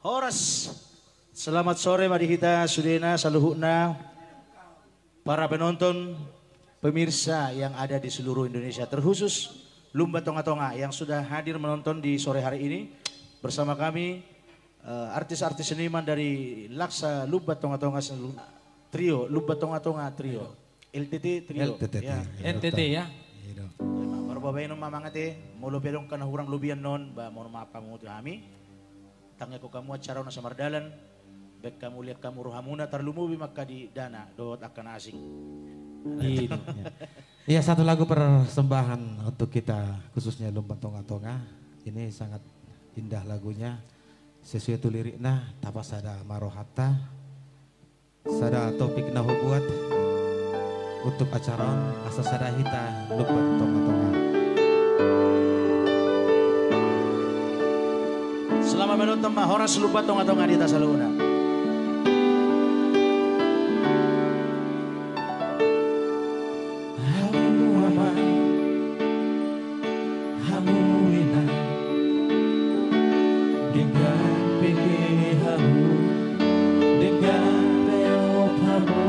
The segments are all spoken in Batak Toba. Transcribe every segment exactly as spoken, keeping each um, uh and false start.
Horas. Selamat sore ma di hita sudena saluhutna, para penonton, pemirsa yang ada di seluruh Indonesia, terkhusus Lumban Tongatonga yang sudah hadir menonton di sore hari ini bersama kami, eh, artis-artis seniman dari Laksa Lumban Tongatonga selu-, Trio, Lumban Tongatonga Trio. L T T Trio. L T T, ya. L T T, ya. Iya, dong. Ima, marbahenon ma amang ate, molo pe adong angka na hurang lobian non, ba, mohon maaf hamu tu hami. Tangihon hamu acara on asa mardalan, baen hamulian hamu rohamuna, tarlumobi ma angka di dana dohot angka na asing. Iya, dong, ya. Iya, satu lagu persembahan untuk kita, khususnya Lumban Tongatonga. Ini sangat indah lagunya. Sesuai tu lirikna, tapasada ma rohanta. Sada topik na hubuat untuk acara on, asa sada hita Lumban Tongatonga. Selamat menonton ma, horas Lumban Tongatonga di hita saluhutna. Hamu amang, hamu inang, denggan pege hamu, denggan peop hamu,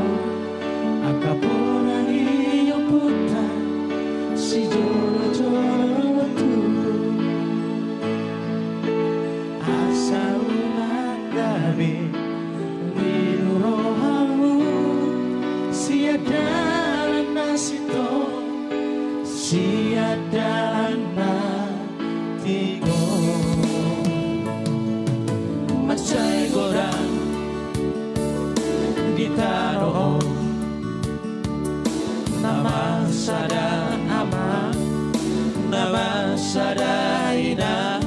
angka pola ni ompunta sijolojolo tubu. Asa unang gabe lilu rohamu sian dalan na sintong, sian dalan na tingkos. Mansai godang di tano on na mansada ama, na mansada ina,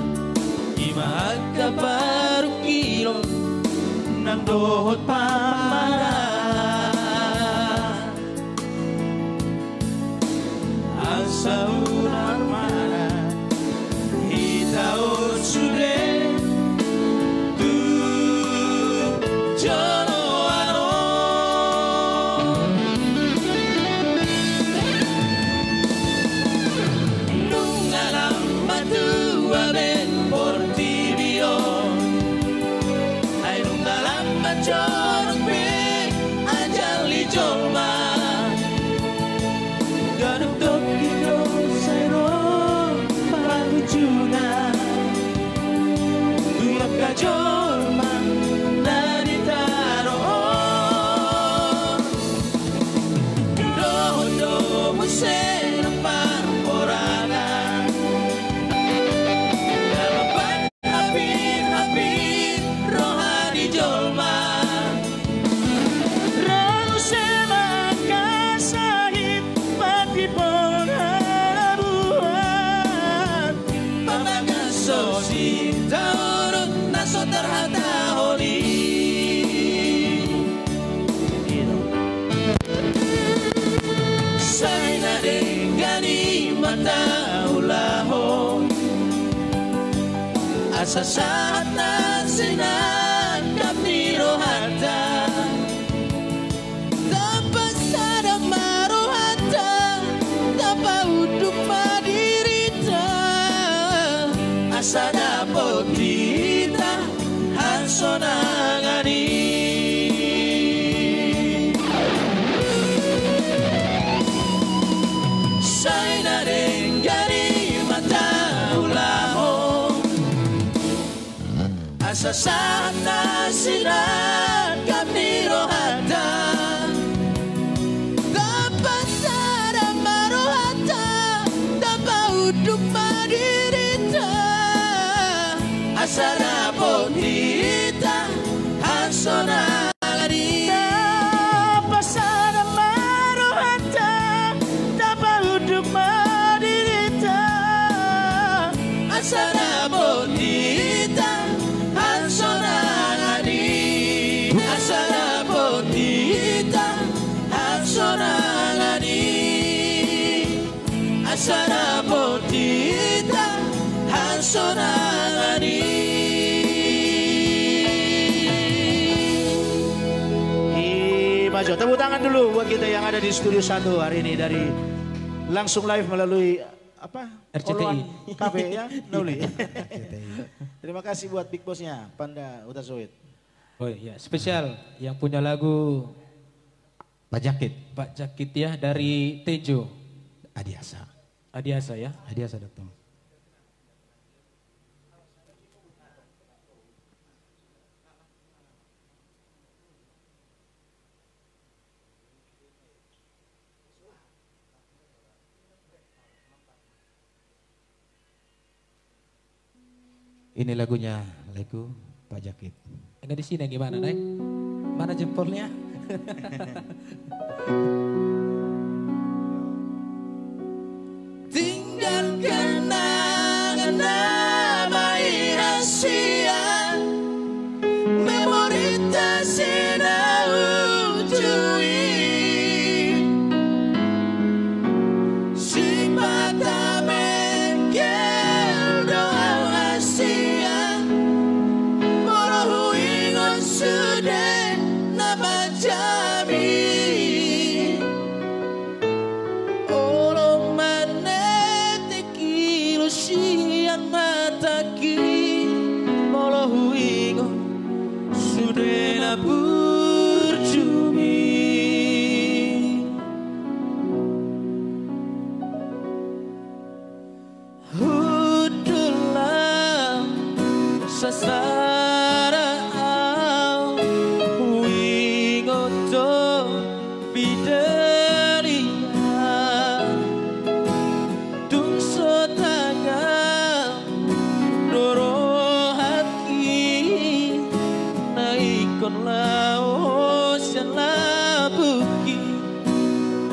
ima angka parungkilon nang dohot pamangan. Asa unang ma hita on sude tu joloan on. Nunga lam matua be portibi on, ai nunga lam manjorok be ajal ni jolma. Ganup tonggi do sai ro pangunjunan tu angka jolma na di tano on. Dohot do muse na parhorasan, na mambahen hapit-hapit roha ni jolma. Ro muse ma angka sahit, mati bona buat, pamangan so sitaonon na so tarhatahon i. Sai na denggan i ma taulahon, asa sahat na sinangkap ni rohanta. Tapasada ma rohanta, tapaunduk ma dirinta, asa dapot hita hasonangan i. Sai na denggan i ma taulahon, asa sahat na sinangkap ni rohanta. Tapasada ma rohanta, tapaunduk ma dirinta, asa dapot hita hasonangan i. Tapasada ma rohanta, tapaunduk ma dirinta, asa dapot hita hasonangan i. Asa dapot hita hasonangan i. Asa dapot hita hasonangan i. Ima jo, tepuk tangan dulu buat kita yang ada di Studio Satu hari ini dari, langsung live melalui apa? R C T I. Oloan kafe, ya, na uli. R C T I. Terima kasih buat Big Boss-nya, Panda Hutasoit. Oh iya, spesial yang punya lagu Pak Jakit. Pak Jakit, ya, dari Tejo. Adiasa. Adiasa, ya. Adiasa dot com. Ini lagunya, lagu Pak Jakit. Ini di sini gimana, Nay? Mana jempolnya? Tinggal kenangan nama i hasia, memorita si na ujui. Sipata mengkel do au hasia, molo huingot sude na manjami. Olo manetek ilu sian matangki, molo huingot sude na burju mi. Hundul lam sasada au, huingot do Fidelia. Dung so tagal do rohangki, na ingkon laho sian labuhki,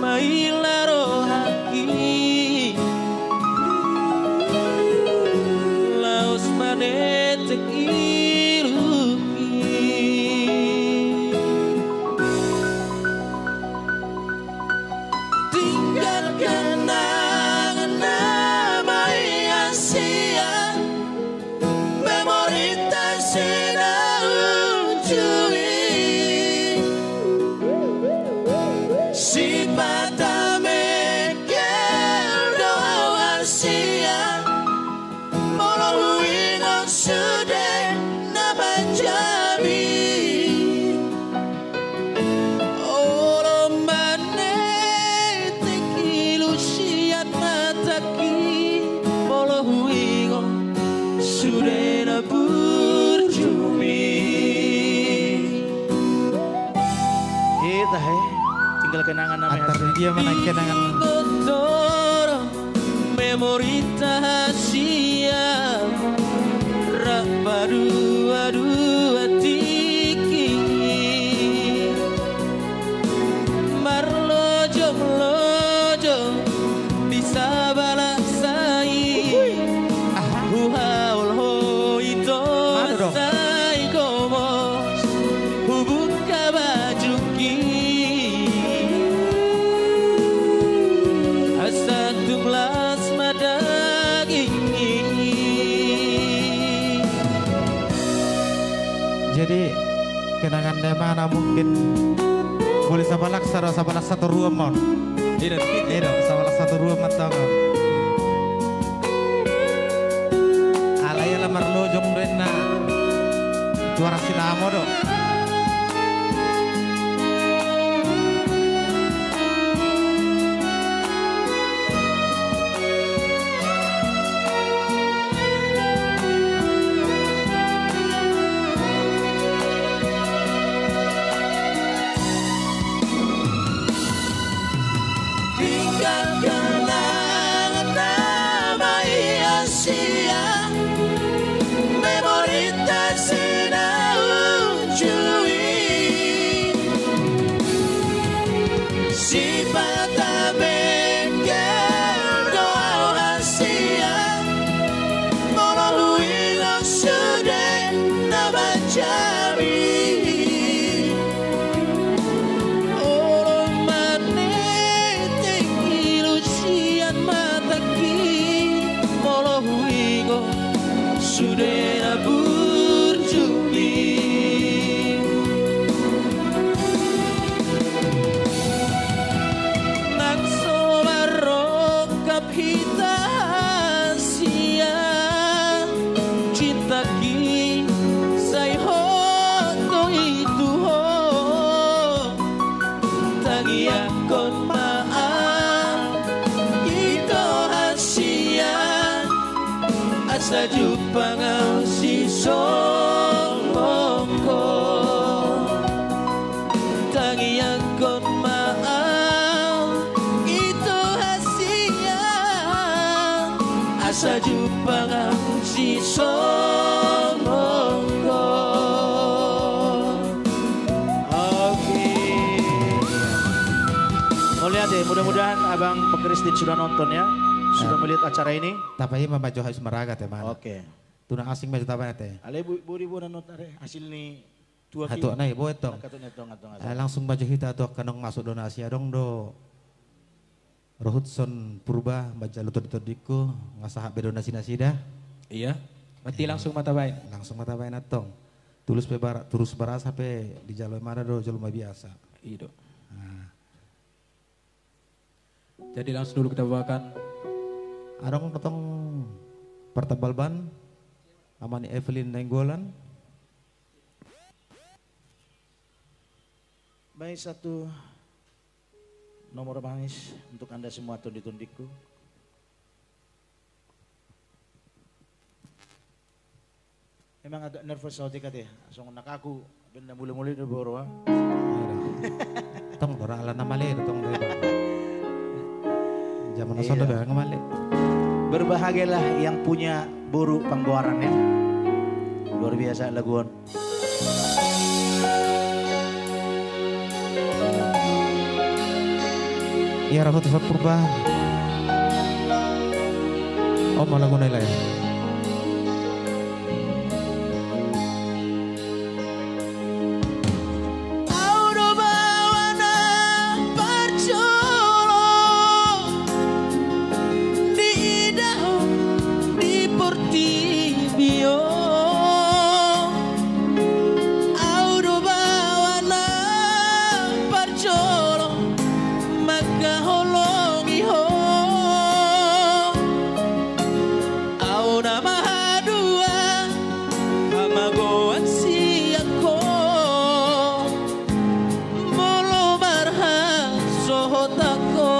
maila rohangki. Laos manetek iluhi. Tinggal kenangan nama i hasia, memorita si na ujui. Sipata mengkel do au hasia, molo huingot sude na manjami. Olo manetek ilu sian matangki, molo huingot sude na burju mi. Ita he, tinggal kenangan nama i hasia. Antar dia mana kenangan. Ingkon do ro memorita hasia, rap paduadua tingki. Marlojonglojo di sabalah sai. Aha. Huhaol ho ito. Manu do? Sai gomos hubungka bajungki. Asa tung las ma daging i. Jadi, kenangan na mana mungkin boleh sabalaksa do, sabalaksa toruan ma on. Ido, ido, sabalaksa toruan ma tong. Alai ala marlojong do inna tuara sinamo do. Tinggal kenangan nama i hasia, memorita si na ujui. Jumpang au sisongon ho, tangiangkon ma au ito hasian, asa jumpang au sisongon ho. Oke. Mauliate, mudah-mudahan Abang Pak Kristin sudah nonton ya, sudah melihat acara ini. Tapaima ma jo habis maraga te, mana. Oke. Tu na asing ma jo tapaima te. Alai boi, boi bona nonton are hasil ni tuak i. Hatuak nai, boi tong. Angka tuak nai tong, tong, tong. Eh, langsung ma jo hita tu angka naung masuk donasi, adong do Rohutson Purba manjalo tonditondingku, nga sahat be donasi nasida. Iya. Berarti langsung ma tabaen. Langsung ma tabaen antong. Tulus pe bara-, tulus barasa pe dijalo imana do jolma biasa. I do. Nah. Jadi langsung dulu kita bawakan. Adong tong partambal ban, Ama ni Evelyn Nainggolan. Baik, satu nomor manis untuk Anda semua tonditondingku. Emang agak nervous au tingkat ya, songon na kaku, ben na muli-muli do boru, ah. Tong do ra ala na male do tong do. Zaman na songon do be nga male. Berbahagialah yang punya boru Panggoaran ya. Luar biasa lagu on. Iya, Rohutson Purba. On ma laguna i, Lae. Au do baoa na parjolo diida ho di portibi on. Au do baoa na parjolo mangkaholongi ho. Au nama hadua hamagoan sian ho. Molo marhasohotan ho.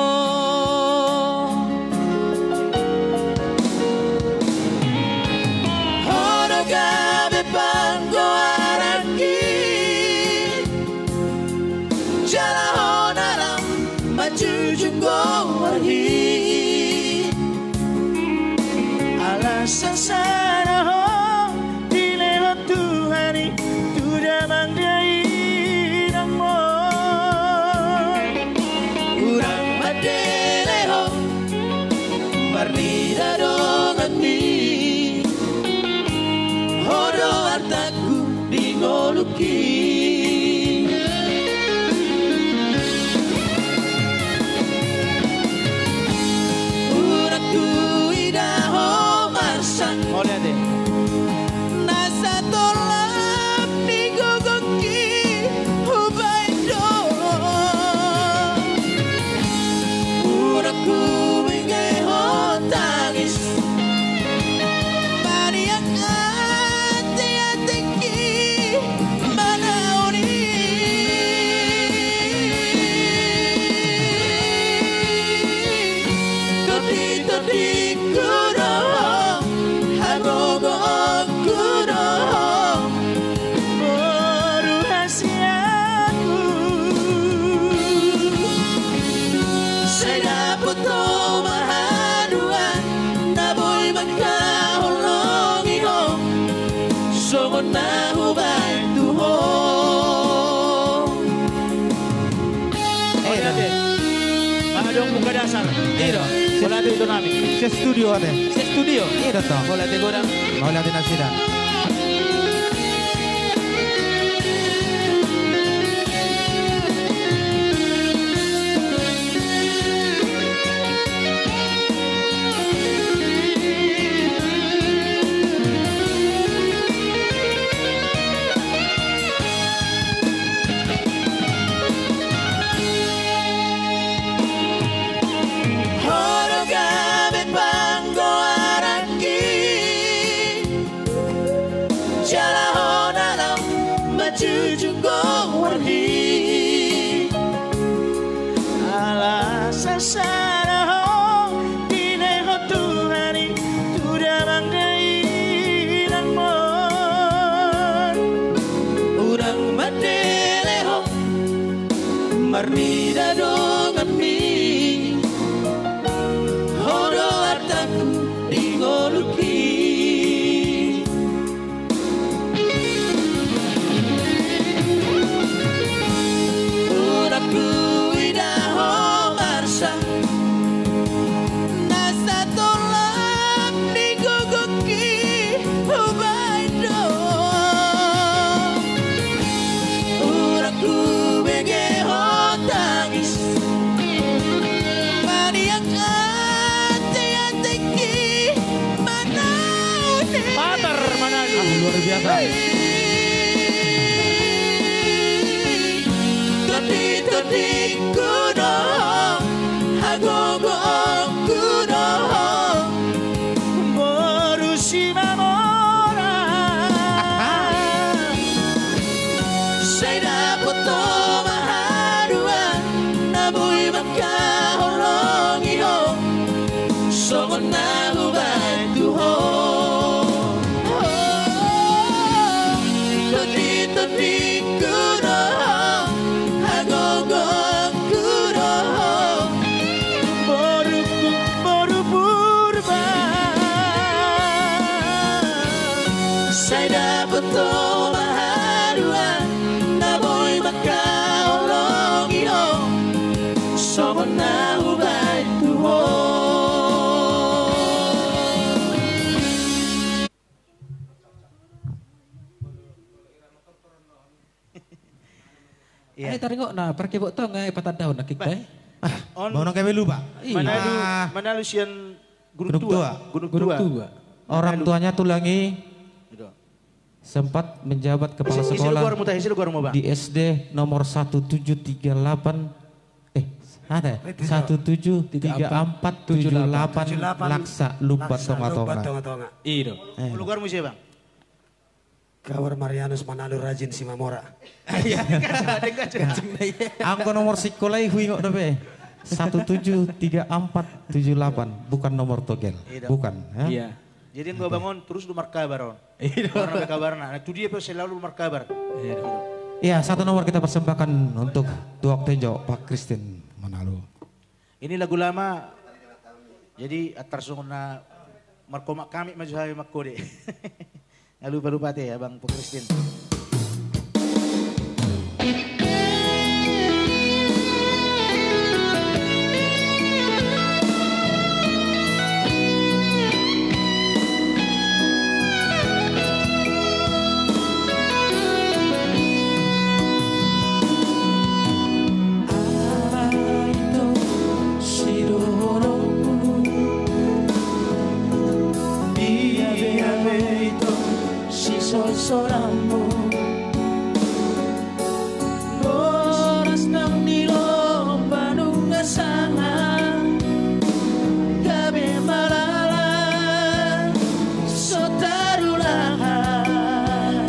Ho do gabe panggoaranki. Jala ho na lam manjujung goarhi. Ala sangsara ho dilehon Tuhan i tu damang dainang on. Unang mandele ho marnida donganmi. Ho do artangku di ngolungki. Unang huida ho marsak. Mauliate. Na satolam ni gogongki hubaen do. Unang humingehon tangis. Maniak ateatengki manaon i. Tonditondingku do ho, hagogoonku do ho. Boru hasianku. Sai dapot ho ma haduan na boi mangkaholongi ho. Songon na hubaen tu ho. Eh, ate. Adong buka dasar. Iya do. Mauliate tu nami. Se studio ate. Se studio. Iya do tong. Mauliate godang. Mauliate nasida. Ho do gabe panggoaranki. Jala ho na lam manjujung goarhi. Ala sangsara ho dilehon Tuhan i tu damang dai. Dele ho, marnida donganmi, ho do artangku di ngolungki. Unang huida ho marsak, na satolap ni gogongki hubaen do. Unang hubege ho tangis, maniak ateateki manaon. Patar Manalu. Ah, luar biasa. Hei. Tonditondingku do ho, hagogoonku do ho, boru Simamora. Sai dapot ho ma haduan na boi mangkaholongi ho, songon na hubaen tu ho. Tonditondingku do ho, hagogoonku do ho, boruku, boru Purba. Sai dapot ho ma haduan na boi mangkaholongi ho, songon na hubaen tu ho. Iya. Ai taringot na parkebot tong, ai patandahon na kik. Bah. Bae. Ah, on. Bawa nang kami lupa. Iya. Manalu, ah. Manalu sian Gunung Tua. Gunung Tua. Gunung Tua. Orang tuanya tulang i. Gitu. Sempat menjabat kepala sekolah. Isi, isi luar muta, isi luar muta, Bang. Di S D nomor satu tujuh tiga delapan, eh, ada ya? Itu, satu tujuh tiga empat tujuh delapan, tujuh delapan, Laksa, Lumban Tonga-tonga. Lumban Tonga-tonga. Iya, dong. Eh. Luar musi, Bang. Kabar Marianus Manalu rajin Simamora. Iya. Anggo nomor sikola i huingot dope. Satu tujuh tiga empat tujuh delapan, bukan nomor togel. Iya, dong. Bukan, ya? Iya. Jadi, anggo bangun, terus do markabar on. Iya. Kabarna, kabarna. Nah, tu dia pe selalu markabar. Iya. Iya, satu nomor kita persembahkan untuk Tuak Tenjo, Pak Christine Manalu. Ini lagu lama. Jadi, antar songon na markomak kami maju hayo mangkode. Nggak lupa-lupa te, Abang Pak Christine. Aha ito sidohononmu, dia be ito sisolsolanmu. Boras naung nilompa nunga sanga, gabe malala so tarulahan.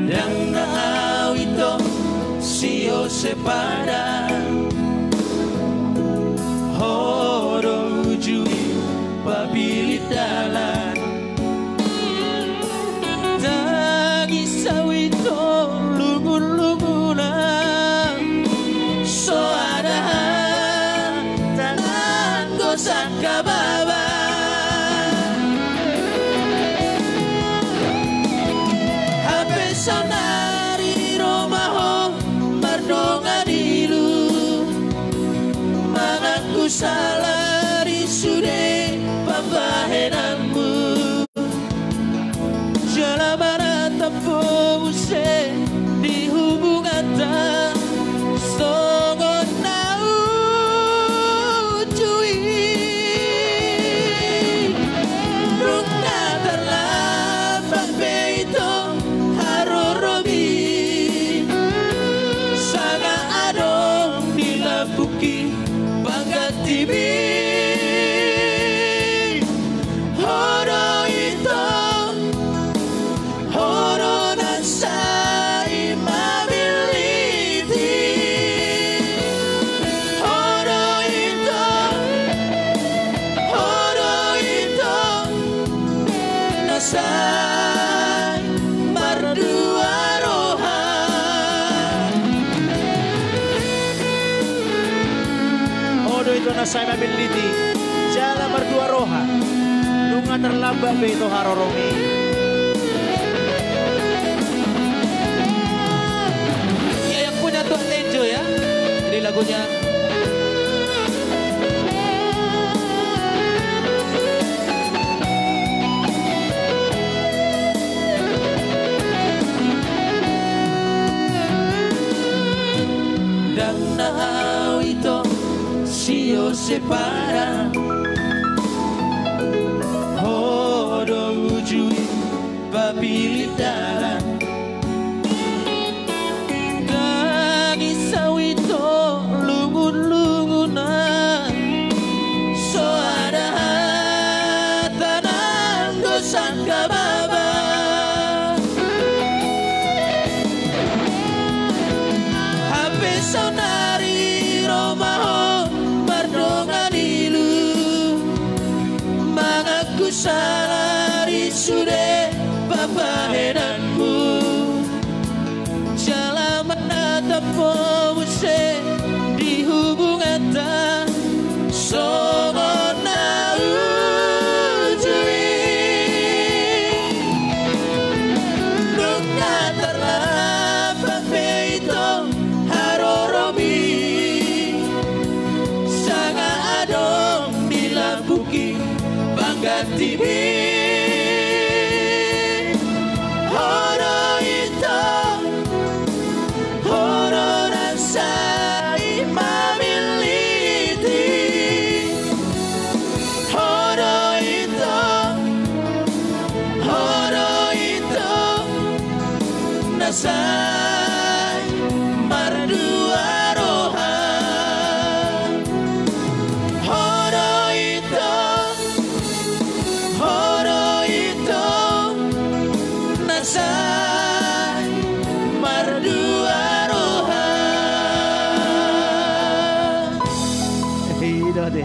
Ndang na au ito siose pada, ho do uju i pabilit dalan. Tangis au ito lungun-lunguna, so ada hata nanggo sangkababa. Hape saonari ro ma ho mardongan ilu, mangaku sala di sude pambahenanmu. Jala manatap ho muse di hubunganta songon na uju i. Dung na tarlambat pe ito haroromi, sanga adong di lambungki panggantibi. Ho do ito, ho do na sai mamiliti. Ho do ito, ho do ito, na sai Sai mamilliti jala mardua roha, nunga tarlambat be ito haroromi. Ya, yang punya tuan enjoy ya. Jadi lagunya. Ndang na au ito siose padan, ho do uju i papillit dalan. Ndang isau ito lungun-lungunan, so ada hata nanggo sangkababa. Hape saonari ro ma ho mardongan ilu, mangaku sala di sude papahenanmu. Jala manatap ho muse di hubunganta songon na uju i. Nunga tarlambat be ito haroromi, sanga adong di lambungki panggantibi. Ho do ito, ho do na sai mamilliti. Ho do ito, ho do ito, na sai mardua roha. Ho do ito, ho do ito, na sai mardua roha. I do ate.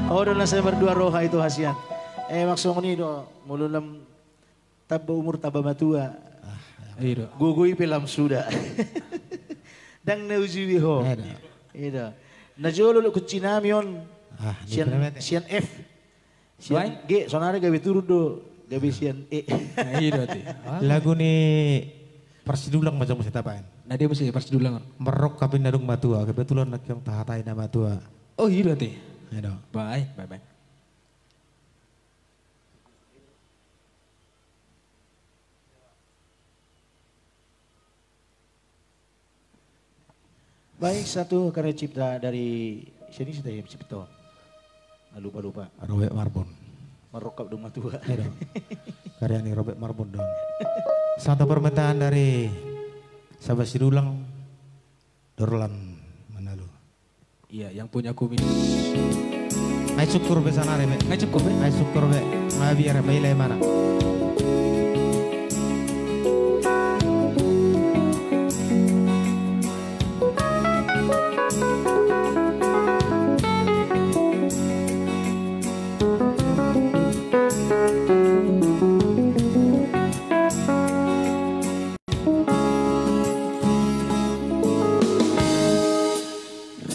Ho do na sai mardua roha ito hasian. Eh, maksud songon i do, molo lam tamba umur tamba matua. Ah, i do. Gogo i pe lam suda. Ndang na uju i ho. I do. I do. Na jolo do kuncinami on. Ah, sian, sian F. Sian G, saonari gabe turun do, gabe sian E. I do ate. Lagu ni parsidulang ma jong muse tabaen. Na dia muse parsidulang on. Marrongkap i na dung matua, kebetulan nangkin tahatai na matua. Oh, i do ate. I do. Baik, baik, baik. Baik, satu karya cipta dari siapa, siapa cipta? Lupa, lupa. Robek Marbun. Marrongkap dung matua. Karya ni Robek Marbun dong. Satu permintaan dari sahabat sidulang, Dorlan Manalu. Iya, yang punya kumis. Ai sungkun be saonari be. Ai sungkun be. Ai sungkun be. Mabiar be, ila i ma na.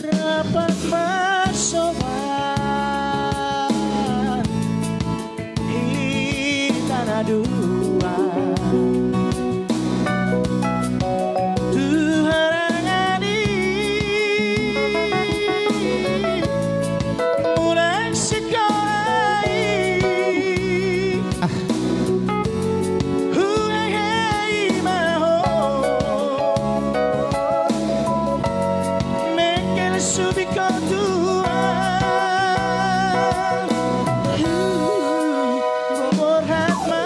Rap ma soban hita na dua tu harangan i, mulak sikola i. Huhehei ma ho mengkel subi ho tua. Borhat ma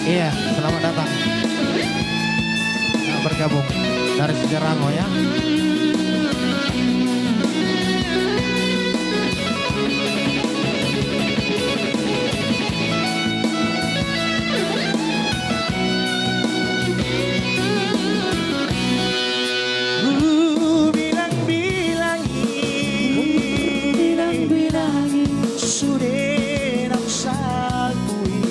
Iya, selamat datang. Nah, bergabung dari Sidarango, ya. Hubilang-bilangi, hubilang-bilangi sude naung salpu i.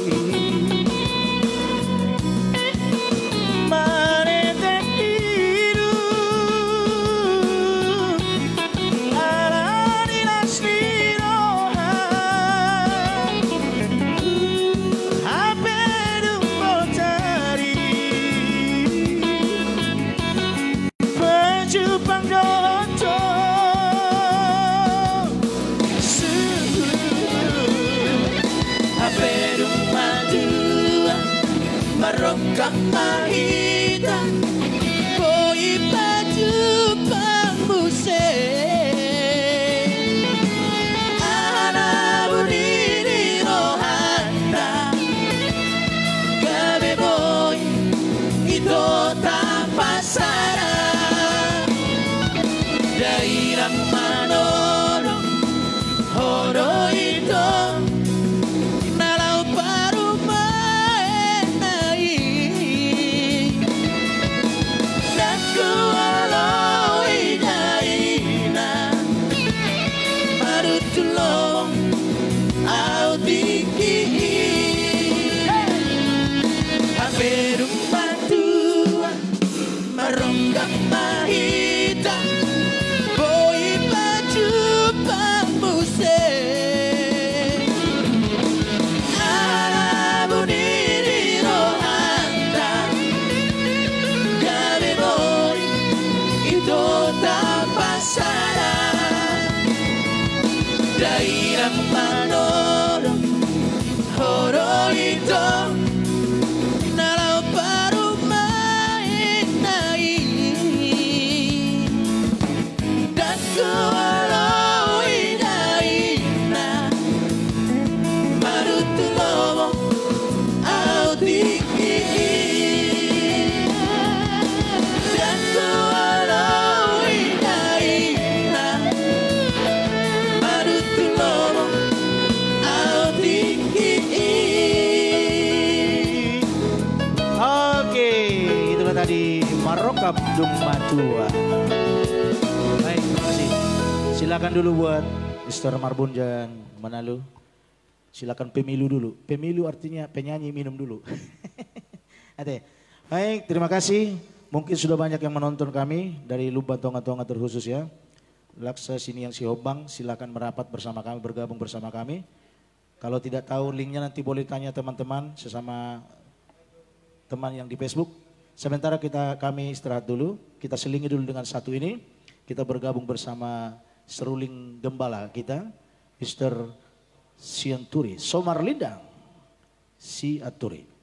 Manetek ilu ala ni las ni roha. Hape dung botari pajumpang dohot ho. Suhut hape dung matua marrongkap ma hita, boi pajumpang muse. Aha na buni ni rohanta, gabe boi ito tapasada. Dainang manodong ho do ito na laho parumaenna i. Ndang huoloi dainang maruntullobong ahu tingki i. Hape dung matua marrongkap ma hita, boi pajumpang muse. Aha na buni ni rohanta, gabe boi ito tapasada. Dainang manodong ho do ito na laho parumaenna i. Ndang huoloi dainang maruntullobong ahu tingki i. Ndang huoloi dainang maruntullobong ahu tingki i. Oke, itulah tadi Marrongkap Dung Matua. Baik, terima kasih. Silakan dulu buat Mister Marbun dan Manalu. Silakan pemilu dulu. Pemilu artinya penyanyi minum dulu. Ate. Baik, terima kasih. Mungkin sudah banyak yang menonton kami dari Lumban Tonga-Tonga terkhusus, ya. Laksa Siniang Sihombang, silakan merapat bersama kami, bergabung bersama kami. Kalau tidak tahu linknya, nanti boleh tanya teman-teman sesama teman yang di Facebook. Sementara kita, kami istirahat dulu, kita selingi dulu dengan satu ini. Kita bergabung bersama seruling gembala kita, Mister Sianturi, Somarlindang Sianturi.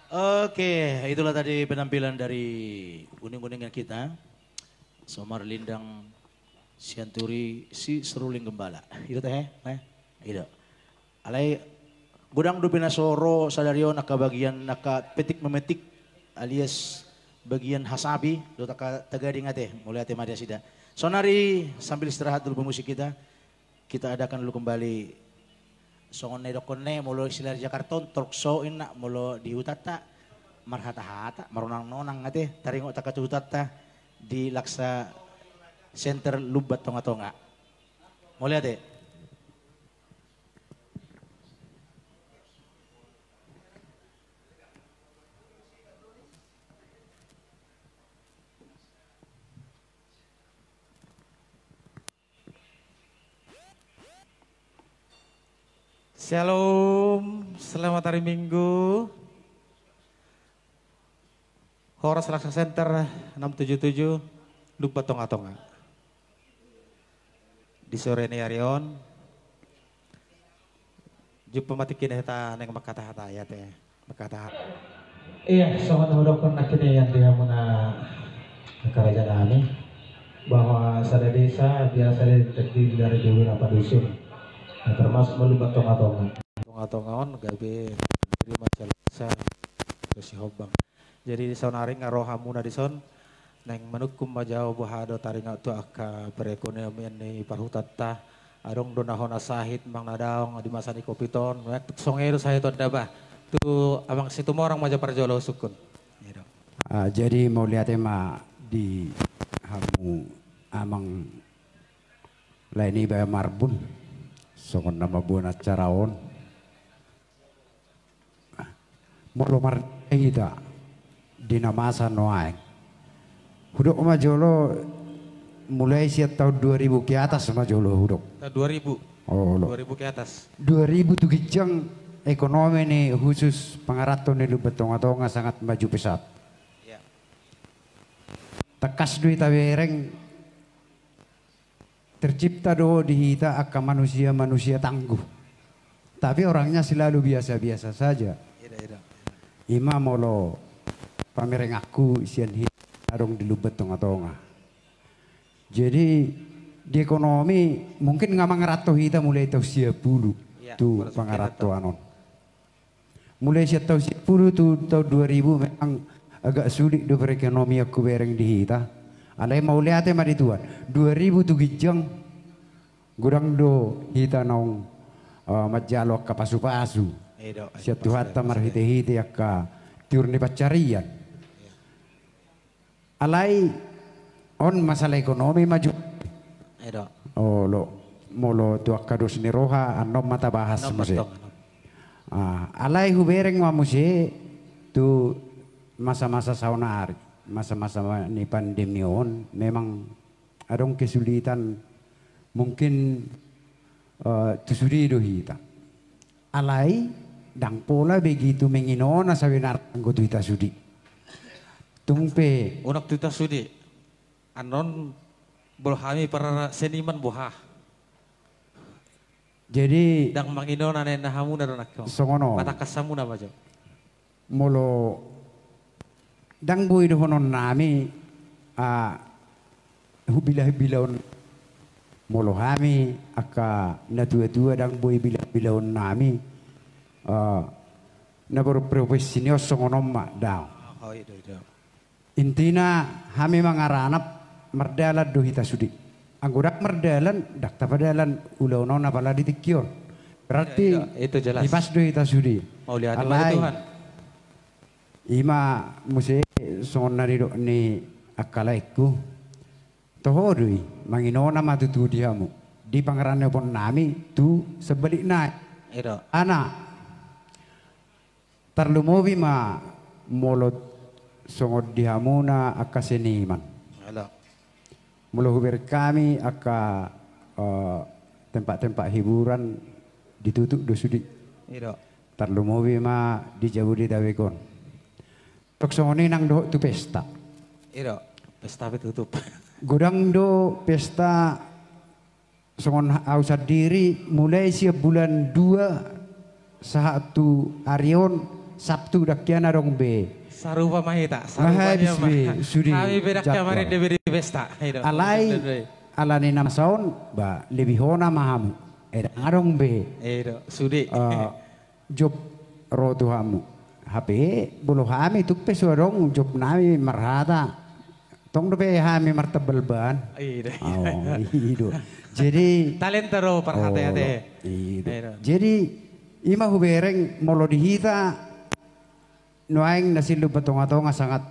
Oke, itulah tadi penampilan dari uning-uningan kita. Somar Lindang Sianturi si Seruling Gembala. Itu teh, eh? Itu. Alai godang dope na so ro sadari on angka bagian angka petik memetik alias bagian hasapi dohot angka tagading ate, mauliate ma di nasida. Sonari sambil istirahat dulu pemusik kita, kita adakan dulu kembali. Songon na idokkon ne, molo istilah di Jakarta on talk show inna, molo di hutanta marhata-hata, marnonang-nonang ate, taringot angka tu hutanta di Laksa Center Lumban Tonga-tonga. Mauliate. Shalom, selamat hari Minggu. Horas Laksa Center enam tujuh tujuh, Lumban Tonga-tonga. Di sore ni ari on, jumpa ma tingki na hita naeng mangkata-hata, ya te, mangkata-hata. Iya, songon na hudokkon nangkin i di hamuna na karaja nami, bahwa sada desa biasa do terdiri dari beberapa dusun. Nah, termasuk ma Lumban Tonga-tonga. Tonga-tonga on gabe terdiri ma sian Laksa, Sihombang. Jadi saonari nga ro hamuna dison, naeng manungkun ma jo au boha do taringot tu angka perekonomian ni parhutanta. Adong do na hona sahit, manang na daong di masa ni covid on, songon i do sahit on da bah. Tu Amang Situmorang ma jo parjolo husungkun. Iya do. Ah, jadi mauliate ma di hamu Amang lae niba Marbun, songon na mamboan acara on. Molo marnida hita di na masa nuaeng, hudok ma jolo, mulai sian tahun dua ribu ke atas ma jolo hudok. Tahun dua ribu. Olo. Dua ribu ke atas. Dua ribu tu ginjang ekonomi ni khusus pangaranto ni Lumban Tonga-tonga sangat maju pesat. Iya. Tangkas do hita bereng, tercipta do di hita angka manusia-manusia tangguh. Tapi orangnya selalu biasa-biasa saja. Ida, ida. Ima molo pamerenganku sian hita adong di Lumban Tonga-tonga. Jadi di ekonomi mungkin nga mangaranto hita mulai tahun sia pulu. Iya, tu pangarantoan on. Mulai sian tahun sia pulu tu tahun dua ribu memang agak sulit do perekonomian hubereng di hita. Alai mauliate ma di Tuhan. Dua ribu tu ginjang godang do hita naung, eh, manjalo angka pasu-pasu. Sian Tuhanta marhite-hite angka tiur ni pansarian. Alai on masalah ekonomi ma jo. Olo, molo tu angka dos ni roha annon ma tabahas muse. Ah, alai hubereng ma muse tu masa-masa saonari, masa-masa ni pandemi on memang adong kesulitan mungkin, eh, tu sude do hita. Alai ndang pola begitu menginona sabenarna anggo tu hita sude. Tung pe. Unang tu hita sude. Annon molo hami para seniman boha. Jadi ndang manginona ninna hamuna do nangkin. Songon on. Patangkas hamuna ma jo. Molo ndang boi dohonon nami, ah, hubilah-bilaon, molo hami angka natua-tua ndang boi bilah-bilaon nami, ah, na berprofesi ni on songon on ma, daong. Intina hami mangaranap mardalan do hita sude. Anggo ndang mardalan, ndang tapadalan ulaon on apala di tingki on. Berarti hipas do hita sude. Alai ima muse songon na nidok ni angka laengku. Toho do i, manginona ma tutu di hamu. Di pangarantoan nami tu sebalikna. Ana. Tarlumobi ma molo songon di hamuna angka seniman. Molo hubereng hami angka, eh, tempat-tempat hiburan ditutup do sude. Tarlumobi ma di Jabodetabek on. Tok songon i nang dohot tu pesta. Pesta pe tutup. Godang do pesta. Songon au sandiri, mulai sian bulan dua sahat tu ari on, Sabtu dang hian adong be. Sarupa ma hita, sarupa ma hita. Sude hami be dang hian marende be di pesta. Alai, alani na masa on, ba, lebih hona ma hamu. Eh, dang adong be. Sude. Eh, job ro tu hamu. Hape, molo hami tung pe so adong job nami marhata. Tong dope hami martambal ban. Ido. Jadi talenta do parhata ate. Ido. Jadi ima hubereng molo di hita nuaeng na sian Lumban Tongatonga sangat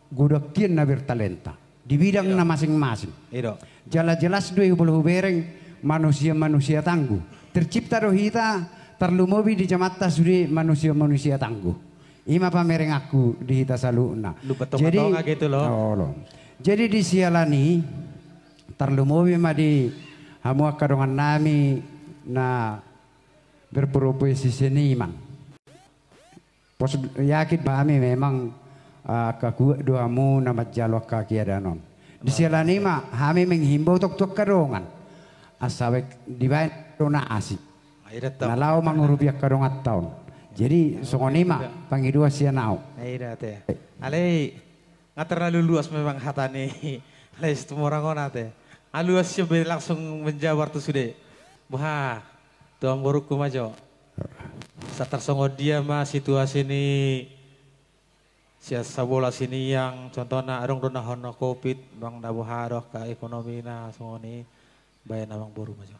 godang hian na bertalenta di bidang na masing-masing. Ido. Jala jelas do i molo hubereng manusia-manusia tangguh. Tercipta do hita tarlumobi di jamanta sude manusia-manusia tangguh. Ima pamerenganku di hita saluhutna. Lumban Tongatonga gitu loh. Jadi di siala ni i tarlumobi ma di hamu angka dongan nami na berprofesi seniman. Pos yakin do hami memang angka kuat do hamu na manjalo angka keadaan on. Di siala ni i ma hami menghimbau tong tu angka dongan asa baen dibaen do na asing na laho mangurupi angka donganta on. Jadi songon i ma pangidoan sian au. Alai nga terlalu luas memang hata ni Lais Tumorang on ate. Nga luas sian be langsung menjabar tu sude. Boha tu amangborungku ma jo. Satarsongon dia ma situasi ni sian Sabola Siniang, contohna adong do na hona covid, bang na boha do angka ekonomina songon i. Baen amangboru ma jo.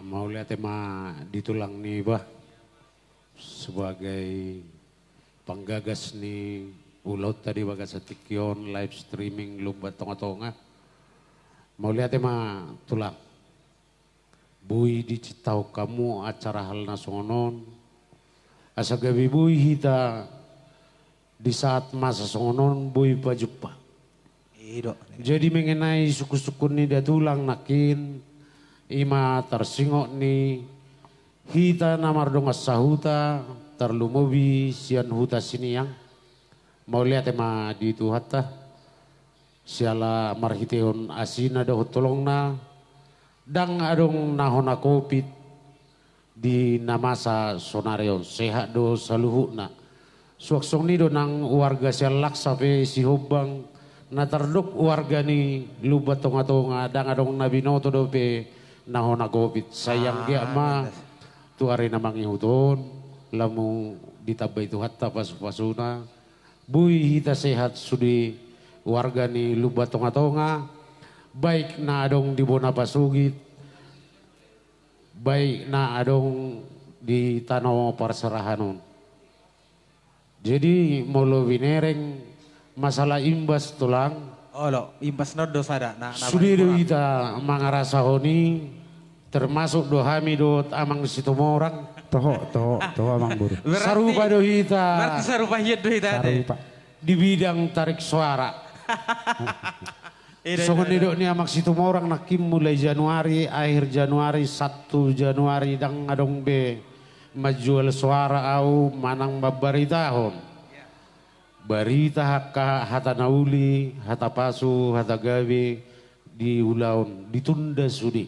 Mauliate ma di tulang niba sebagai panggagas ni ulaonta di bagasan tingki on, live streaming Lumban Tongatonga. Mauliate ma tulang. Boi diciptahon hamu acara hal na songon on asa gabe boi hita di saat masa songon on boi pajumpa. Jadi mengenai sungkunsungkun ni da tulang nangkin, ima tarsingot ni hita na mardongan sahuta, tarlumobi sian huta Siniang. Mauliate ma di Tuhanta. Siala marhitehon asina dohot holongna, ndang adong na hona covid di na masa sonari on, sehat do saluhutna. Suang songon i do nang warga sian Laksa pe Sihombang, na tardok warga ni Lumban Tongatonga, ndang adong na binoto dope na hona covid. Sai anggiat ma tu ari na mangihut on, lamu ditambai Tuhanta pasupasuna, boi hita sehat sude warga ni Lumban Tongatonga, baik na adong di bona pasogit, baik na adong di tano parserahan on. Jadi molo binereng masalah imbas tulang, olo, imbas na on do sada na, na sude do hita mangarasahon i. Termasuk do hami dohot Amang Situmorang. Toho, toho, toho, Amangboru. Sarupa do hita. Berarti sarupa hian do hita ate. Sarupa. Di bidang tarik suara. Songon nidok ni Amang Situmorang nangkin, mulai Januari, akhir Januari, satu Januari, ndang adong be manjual suara au manang mambaritahon barita angka hata na uli, hata pasu, hata gabe di ulaon, ditunda sude.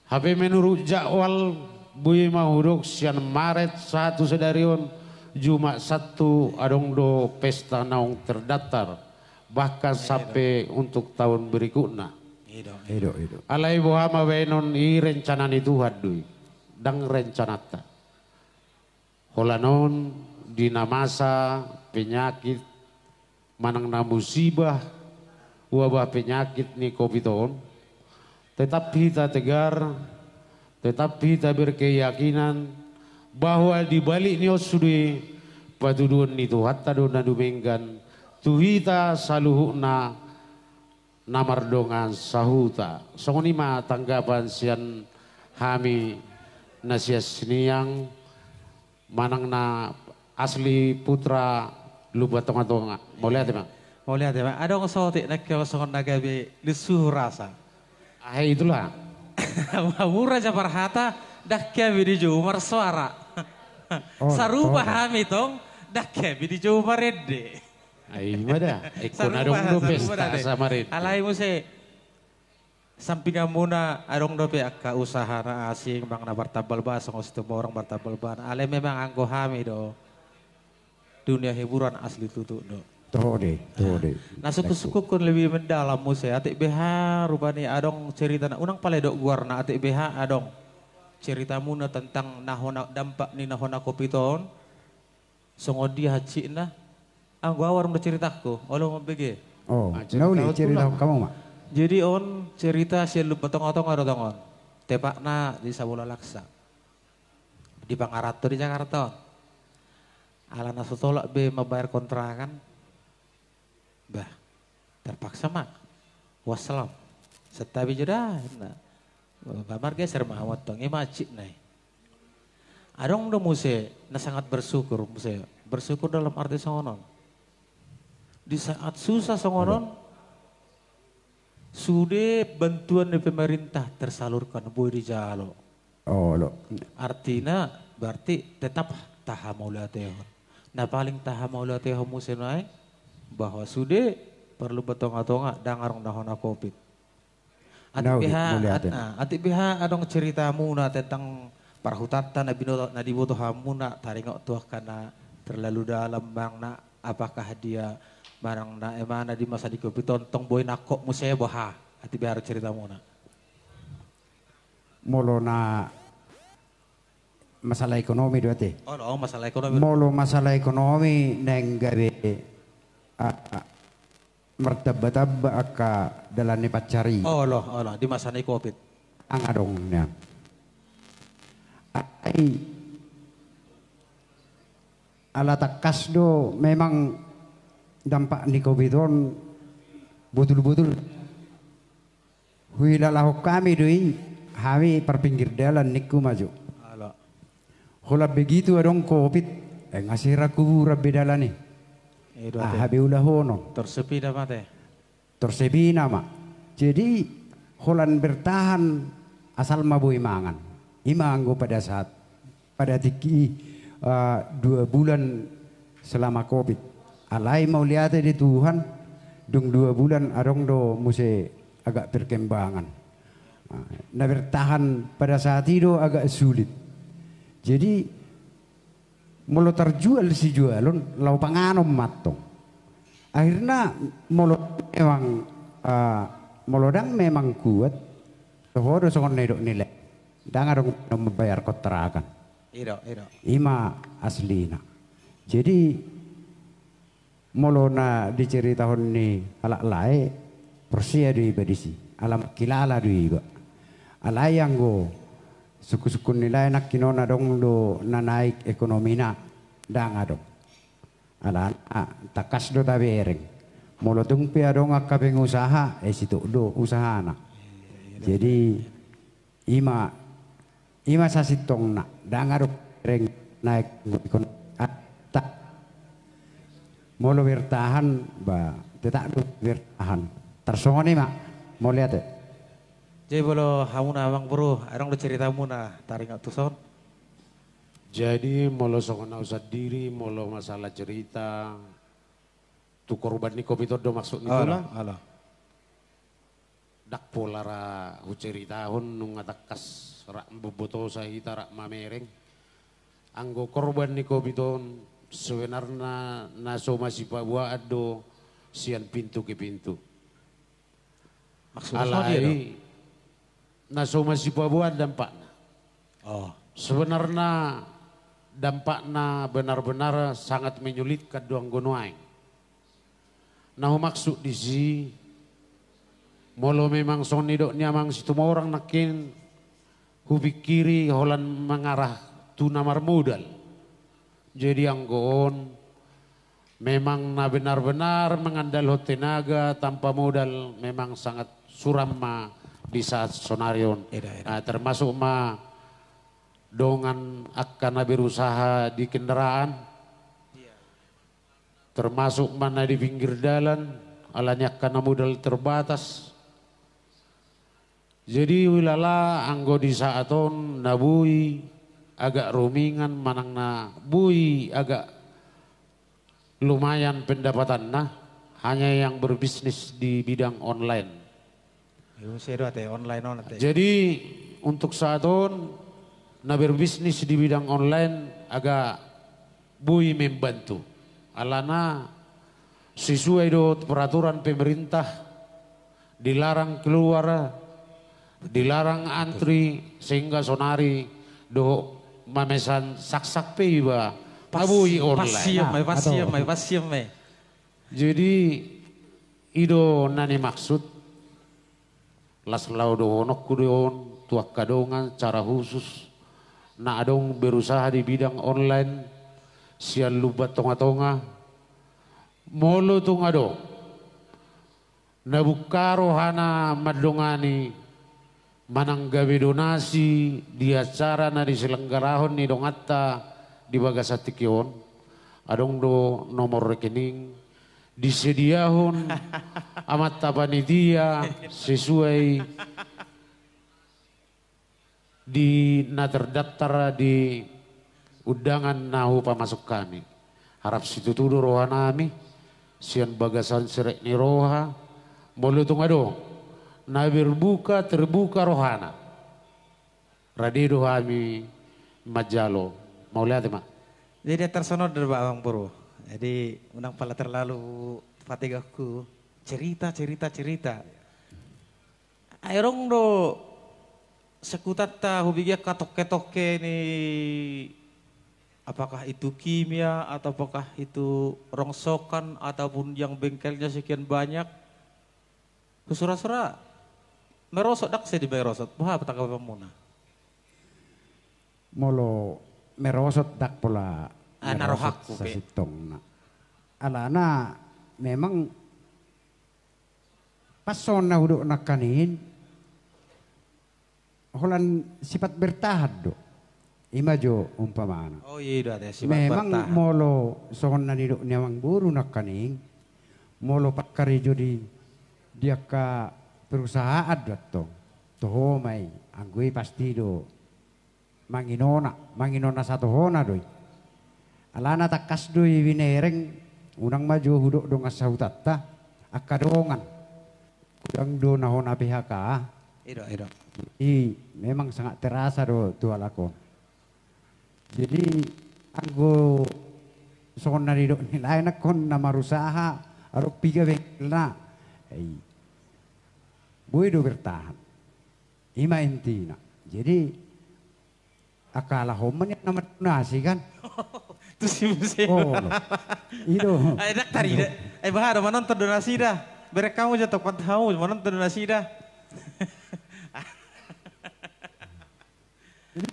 Hape menurut jadwal, boi ma hudok sian Maret sahat tu sadari on, Jumat Sabtu adong do pesta naung terdaftar, bahkan sampe untuk taon berikutna. Ido, ido. Alai boha ma baenon, i rencana ni Tuhan do i, ndang rencananta. Holan on di na masa penyakit manang na musibah wabah penyakit ni covid on, tetap hita tegar, tetap hita berkeyakinan bahwa di balik ni on sude patuduhon ni Tuhanta do na dumenggan tu hita saluhutna na mardongan sahuta. Songon i ma tanggapan sian hami na sian Siniang manang na asli putra Lumban Tongatonga. Mauliate ma. Mauliate ma. Adong saotik nangkin songon na gabe linsu hurasa. Aha i tulang? Mura ja parhata, ndang hami dijou marsuara. Sarupa hami tong, ndang hami dijou marende. Ai ima da, ingkon adong do pesta asa marende. Alai muse sampinganmuna adong dope angka usaha na asing, manang na martambal ban, songon Situmorang martambal ban. Alai memang anggo hami do Dunia hiburan asli tutu do. Toho do, toho do. Na sungkun-sungkunkon lebih mendalam muse, atik beha rupani adong cerita na, unang pala didok goarna, atik beha adong ceritamuna tentang na hona, dampak ni na hona covid on. Songon dia hansitna? Anggo au adong do ceritangku, olo mambege. Oh, na uli cerita hamu ma. Jadi on cerita sian Lumban Tonga-tonga do tong on. Tepatna di Sabola Laksa. Di Pangaranto di Jakarta on. Ala na so tolap be mambayar kontrakan. Bah, terpaksa ma. Wassalam. Santabi jo da. Bah, margeser ma hamu antong, ima hansitna i. Adong do muse na sangat bersyukur muse. Bersyukur dalam arti songon on. Di saat susah songon on, sude bantuan ni pemerintah tersalurkan, boi dijalo. Olo. Artina berarti tetap tahamauliatehon. Na paling tahamauliatehon muse nuaeng bahwa sude parlumban tonga-tonga ndang adong na hona covid. Atik beha, atik beha adong ceritamuna tentang parhutanta na binoto, na diboto hamuna, taringot tu angka na terlalu dalam manang na apakah dia manang na emana di masa ni covid on tong boi nangkok muse boha? Atik beha adong ceritamuna. Molo na masalah ekonomi do ate. Olo, masalah ekonomi. Molo masalah ekonomi naeng gabe, ah, martamba-tamba angka dalan ni pansarian. Olo, olo, di masa ni covid. Ndang adong nian. Ai ala tangkas do memang dampak ni covid on botul-botul. Huilalahon hami do i, hami parpinggir dalan ningku ma jo. Holan begitu adong covid, eh, nga sera kuburan be dalan i. Aha be ulahonon? Torsepina ma te. Torsepina ma. Jadi holan bertahan asal ma boi mangan. Ima anggo pada saat pada tingki i, eh, dua bulan selama covid. Alai mauliate di Tuhan, dung dua bulan adong do muse agak perkembangan. Nah, na bertahan pada saat i do agak sulit. Jadi molo tarjual sijualon laho panganon mantong. Akhirna molo memang, eh, molo ndang memang kuat, toho do songon na nidok ni lae. Ndang adong na mambayar kontrakan. Ido, ido. Ima aslina. Jadi molo na diceritahon ni halak lae, porsea do iba disi. Ala mangkilala do iba. Alai anggo sungkun-sungkun ni lae nangkin on adong do na naik ekonomina, ndang adong. Alana tangkas do tabereng. Molo tung pe adong angka pengusaha, eh, situk do usahana. Jadi ima, ima sasintongna, ndang adong bereng naik. Molo bertahan, ba tetap do bertahan. Tarsongon i ma, mauliate. Jadi molo hamuna amang boru, adong do ceritamuna taringot tuson? Jadi molo songon au sandiri, molo masalah cerita tu korban ni covid on do maksud ni pola? Ndang pola ra huceritahon, nunga tangkas rap mambotosa hita, rap mamereng. Anggo korban ni covid on sebenarna na so masipaboaan do sian pintu ke pintu. Alai na so masipaboaan dampakna. Sebenarna dampakna benar-benar sangat menyulitkan do anggo nuaeng. Na humaksud disi, molo memang songon nidok ni amang Situmorang nangkin, hupingkiri holan mengarah tu na marmodal. Jadi anggo on memang na benar-benar mengandalhon tenaga tanpa modal memang sangat suram ma di saat sonari on. Termasuk ma dongan angka na berusaha di kendaraan, termasuk ma na di pinggir dalan, alani angka na modal terbatas. Jadi huilala anggo di saat on na boi agak rumingan manang na boi agak lumayan pendapatanna hanya yang berbisnis di bidang online. Jadi untuk saat on na berbisnis di bidang online agak boi Alana sesuai dohot peraturan pemerintah, dilarang keluar, dilarang antri, sehingga sonari dohot mamesan saksak pe iba, pas, abui online. Pas siam, nah, pas siam, pas siam. Jadi, i do na nimaksud, las laho dohononku do on tu angka dongan, secara khusus na adong berusaha di bidang online sian Lumban Tongatonga. Molo tung adong na bungka rohana mandongani manang gabe donasi di acara na diselenggarahon ni donganta di bagasan tingki on, adong do nomor rekening disediahon amanta panitia sesuai di na terdaftar di undangan na hupamasuk hami. Harap situtu do rohanami sian bagasan serep ni roha, molo tung adong na berbuka, terbuka rohana, rade do hami manjalo. Mauliate ma. Jadi, tarsongon on do, Amangboru. Jadi, unang pala terlalu fatigahon cerita, cerita, cerita. Ai adong do sekutanta hubege angka tongke-tongke ni, apakah itu kimia atau apakah itu rongsokan ataupun yang bengkelnya sekian banyak. Husura-sura merosot, ndang sai di merosot. Boha tanggapanmuna? Molo merosot, ndang pola, ah, na merosot rohangku pe sasintongna. Alana memang pas songon na hudok nangkaning, holan sifat bertahan do. Ima jo umpamana. Oh, iya, i do ate, sifat bertahan. Memang molo songon na nidok ni Amangboru nangkaning, molo pangkarejo di, di angka perusahaan do antong, toho ma i, anggo i pasti do manginona, manginona satohona do i. Alana tangkas do i binereng, unang ma jo hudok dongan sahutanta, angka dongan. Godang do na hona P H K. I do, i do. I memang sangat terasa do tu halak on. Jadi, anggo songon na nidok ni lae nangkon na marusaha, adong piga bengkelna. I. Boi do bertahan. Ima intina. Jadi, angka halak on ma nian na mandonasi kan. Tusi muse. Oh, lo. I do. Ai ndang tarida. Ai boha do manonton donasida. Bereng hamu jo tong, pantau hamu manonton donasida.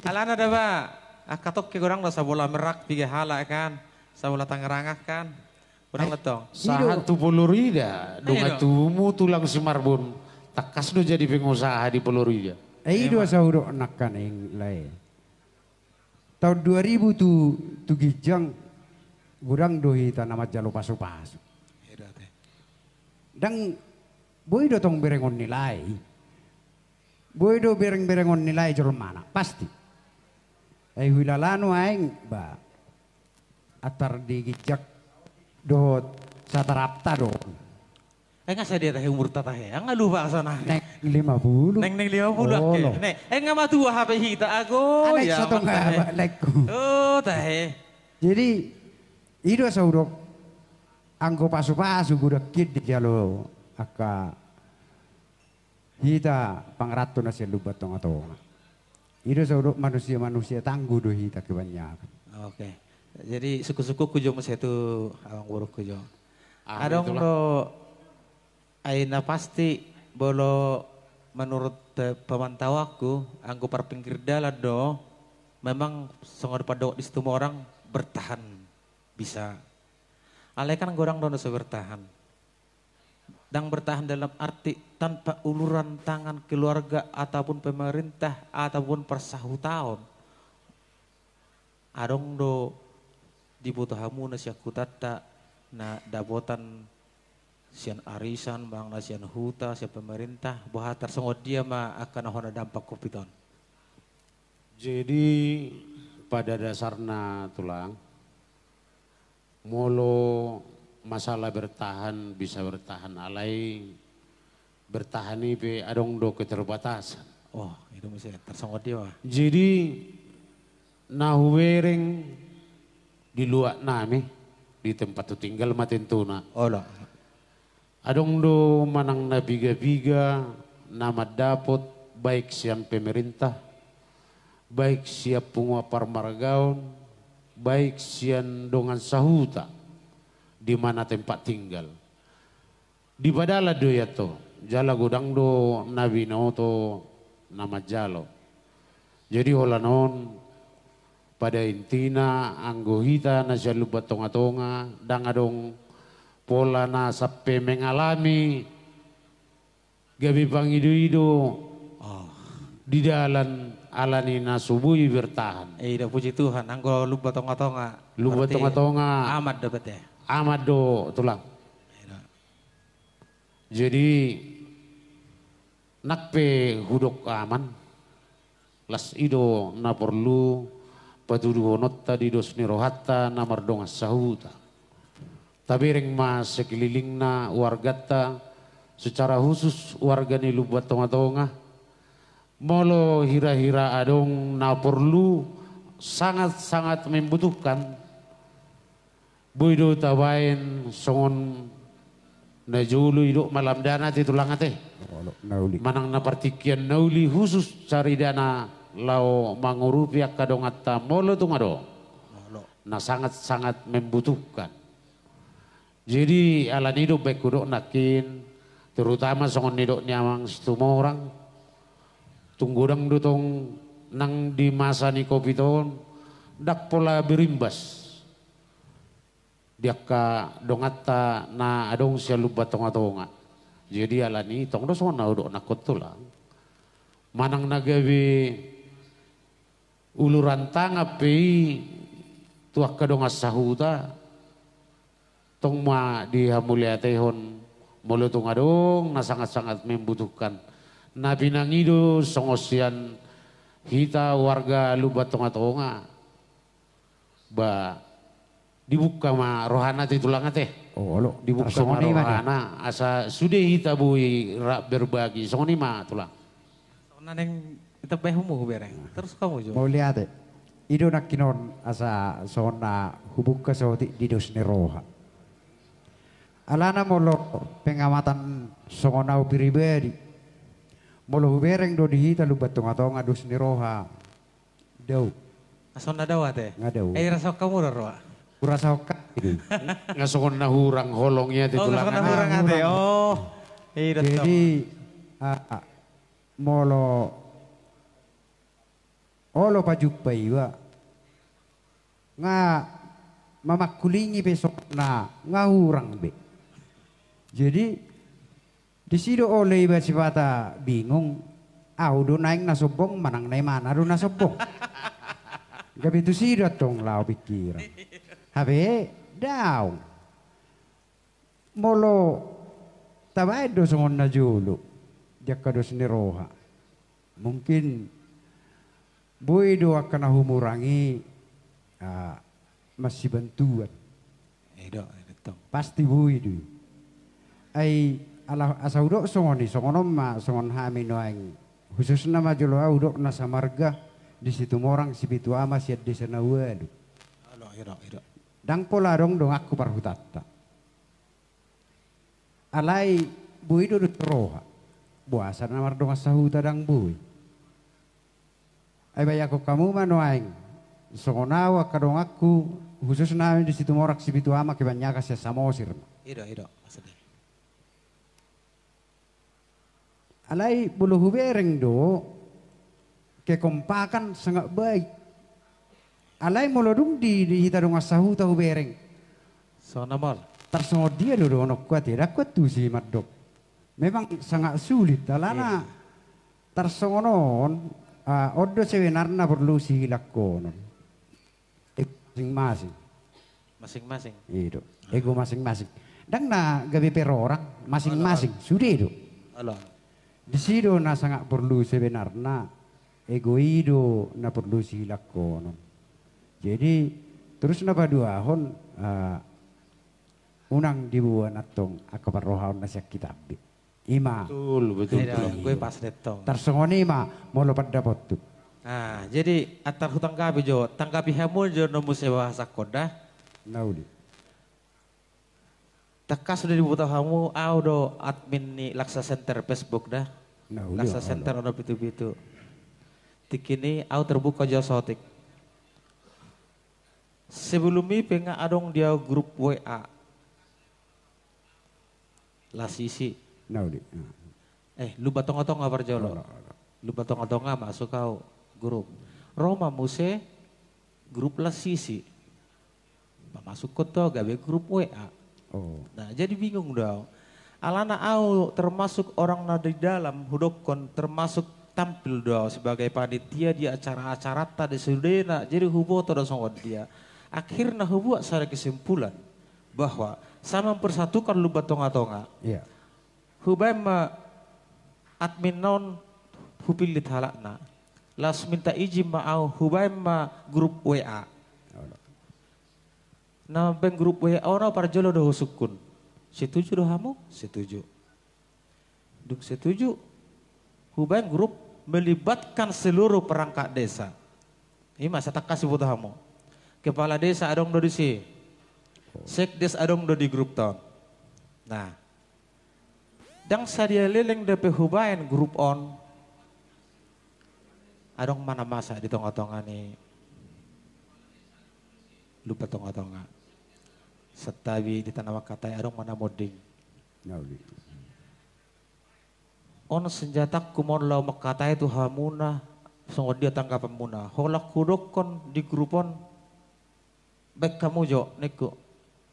Alana da ba, angka tongke godang do sabola Merak piga halak kan, sabola Tangerang kan. Godang do tong. Sahat tu Polorida, dongan tubumu tulang si Marbun, tangkas do jadi pengusaha di Polorida. Eh, i do asa hudok nangkaning lae. Taon dua ribu tu, tu ginjang, godang do hita na manjalo pasu-pasu. Ndang boi do tong berengon ni lae. Boi do bereng-berengon ni lae jolmana, pasti. Ai huilala nuaeng ba, antar di ginjang dohot satarapta do. Ai nga sadia tahe umurta tahe, nga lupa sonari. Naeng lima puluh. Naeng, naeng lima puluh angke. Olo. Naeng, nga matua hape hita, ago. Naeng ya, satonga tahe. Ba, naengku. Oh, tahe. Jadi, i do asa hudok, anggo pasu-pasu godang hian dijalo angka hita pangaranto na sian Lumban Tongatonga. I do asa hudok manusia-manusia tangguh do hita kebanyakan. Oke. Jadi, sungkun-sungkunku jo muse tu amangborungku jo. Ah, adong do, ai na pasti, molo menurut pe-, pemantauanku, anggo parpinggir dalan do, memang songon pandok di Situmorang, bertahan bisa. Alai kan godang do na so bertahan. Ndang bertahan dalam arti tanpa uluran tangan keluarga ataupun pemerintah ataupun parsahutaon. Adong do diboto hamuna sian hutanta na dapotan sian arisan, manang na sian huta, sian pemerintah, boha tarsongon dia ma angka na hona dampak covid on? Jadi, pada dasarna, Tulang, molo masalah bertahan, bisa bertahan, alai bertahan i pe adong do keterbatasan. Oh, i do muse, tarsongon dia ma. Jadi, na hubereng di luat nami, di tempat tinggal ma tentuna. Olo. Adong do manang na piga-piga na mandapot, baik sian pemerintah, baik sian punguan parmargaon, baik sian dongan sahuta di mana tempat tinggal. Di padalan do i antong, jala godang do na binoto na manjalo. Jadi holan on, pada intina anggo hita na sian Lumban Tonga-tonga, ndang adong pola na sampe mengalami gabe pangido-ido di dalan alani na so boi bertahan. Eh, ida puji Tuhan, anggo Lumban Tonga-tonga. Lumban Tonga-tonga. Aman do berarti. Aman do, Tulang. Jadi, nang pe hudok aman, las i do na porlu patuduhononta di dos ni rohanta na mardongan sahuta. Tabereng ma sekelilingna warganta, secara khusus warga ni Lumban Tonga-tonga, molo hira-hira adong na porlu, sangat-sangat membutuhkan, boi do tabaen songon na jolo i dok malam dana te Tulang ate. Olo, na uli. Manang na partingkian na uli khusus cari dana laho mangurupi angka donganta molo tung adong na sangat-sangat membutuhkan. Jadi alani i do baen hudok nangkin, terutama songon nidok ni amang Situmorang, tung godang do tong nang di masa ni covid on, ndang pola berimbas di angka donganta na adong sian Lumban Tonga-tonga. Jadi alani i tong do songon na hudok nangkin Tulang. Manang na gabe uluran tangan pe i tu angka dongan sahuta, tong ma dihamauliatehon molo tung adong na sangat-sangat membutuhkan. Na pinangido songon sian hita warga Lumban Tonga-tonga, ba, dibuka ma rohana te Tulang ate. Olo, dibuka ma rohana, asa sude hita boi rap berbagi. Songon i ma Tulang. Songon na naeng ditambai hamu hubereng. Terus hamu jo. Mauliate. I do nangkin on asa songon na hubuka saotik di dos ni roha. Alana molo pengamatan songon au pribadi, molo hubereng do di hita Lumban Tonga-tonga dos ni roha, dao. Songon na dao ate. Nga dao. Eh, rasa hamu do roha. Hurasa hamu. Nga songon na hurang holong i ate Tulang. Oh, nga songon na hurang ate. Oh. Jadi, molo olo pajumpa iba, nga mamangkulingi pe songon na nga hurang be. Jadi disi do olo iba sipata bingung, au do naeng na sombong manang na imana do na sombong. Gabe tusi do antong laho pikiran. Hape daong. Molo tabaen do songon na jolo di angka dos ni roha, mungkin boi do angka na humurang i masibantuan. Pasti boi do i. Ai asa hudok songon i, songon on ma songon hami nuaeng, khususna ma jolo au hudok na samarga di Situmorang Sipitu Ama sian desa na ualu. Ndang pola adong donganku parhutanta. Alai boi do dos roha. Boasa na mardongan sahuta ndang boi. Ai bayakkon hamu ma nuaeng, songon au angka donganku, khususna hami di Situmorang Sipitu Ama, kebanyakan sian Samosir ma. Alai molo hubereng do, kekompakan sangat baik. Alai molo dung di hita dongan sahuta hubereng, tarsongon dia do dohononku ate, ndang huantusi mandok. Memang sangat sulit alana tarsongon on. On do sebenarna porlu sihilanghonon. Masing-masing. Masing-masing. I do. Ego masing-masing. Ndang na gabe per orang, masing-masing. Sude do. Disi do na sangat porlu sebenarna. Ego i do na porlu sihilanghonon. Jadi terus na paduahon, unang diboan antong angka parrohaon na sian kitab be. Ima. Betul, betul. Tarsongon ima molo pandapothu. Jadi antar hutanggapi jo, tanggapi hamu jo na muse bahasangkon da. Na uli. Tangkas do diboto hamu, au do admin ni Laksa Center Facebook da. Nah, Laksa Center ono pitu pitu. Tingki ni au terbuka jo saotik. Sebelum i pe nga adong di au grup W A. Lasisi. Nah, uli. Eh, Lumban Tongatonga parjolo. Olo, olo. Lumban Tongatonga masuk au grup. Ro ma muse grup Lasisi. Pamasukkon tu au gabe grup W A. Oh. Nah, jadi bingung do au. Alana au termasuk orang na di dalam, hudokkon termasuk tampil do au sebagai panitia di acara-acaranta di sudena. Jadi huboto do songon dia. Akhirna hubuat sada kesimpulan bahwa sama mempersatukan Lumban Tongatonga. Iya. Hubaen ma admin on, hupillit halakna. Laos minta izin ma au, hubaen ma grup W A. Olo. Na mambaen grup W A on au parjolo do husungkun. Setuju do hamu? Setuju. Dung setuju, hubaen grup melibatkan seluruh perangkat desa. I ma sai tangkas diboto hamu. Kepala desa adong do disi. Sekdes adong do di grup on. Nah. Ndang sadia leleng dope hubaen grup on. Adong ma na masa di tongatonga ni Lumban Tongatonga. Santabi di tano mangkatai adong ma na monding. Nah, uli. On senjatangku ma on laho mangkatai tu hamuna, songon dia tanggapanmuna. Holan hudokkon di grup on, baen hamu jo ningku.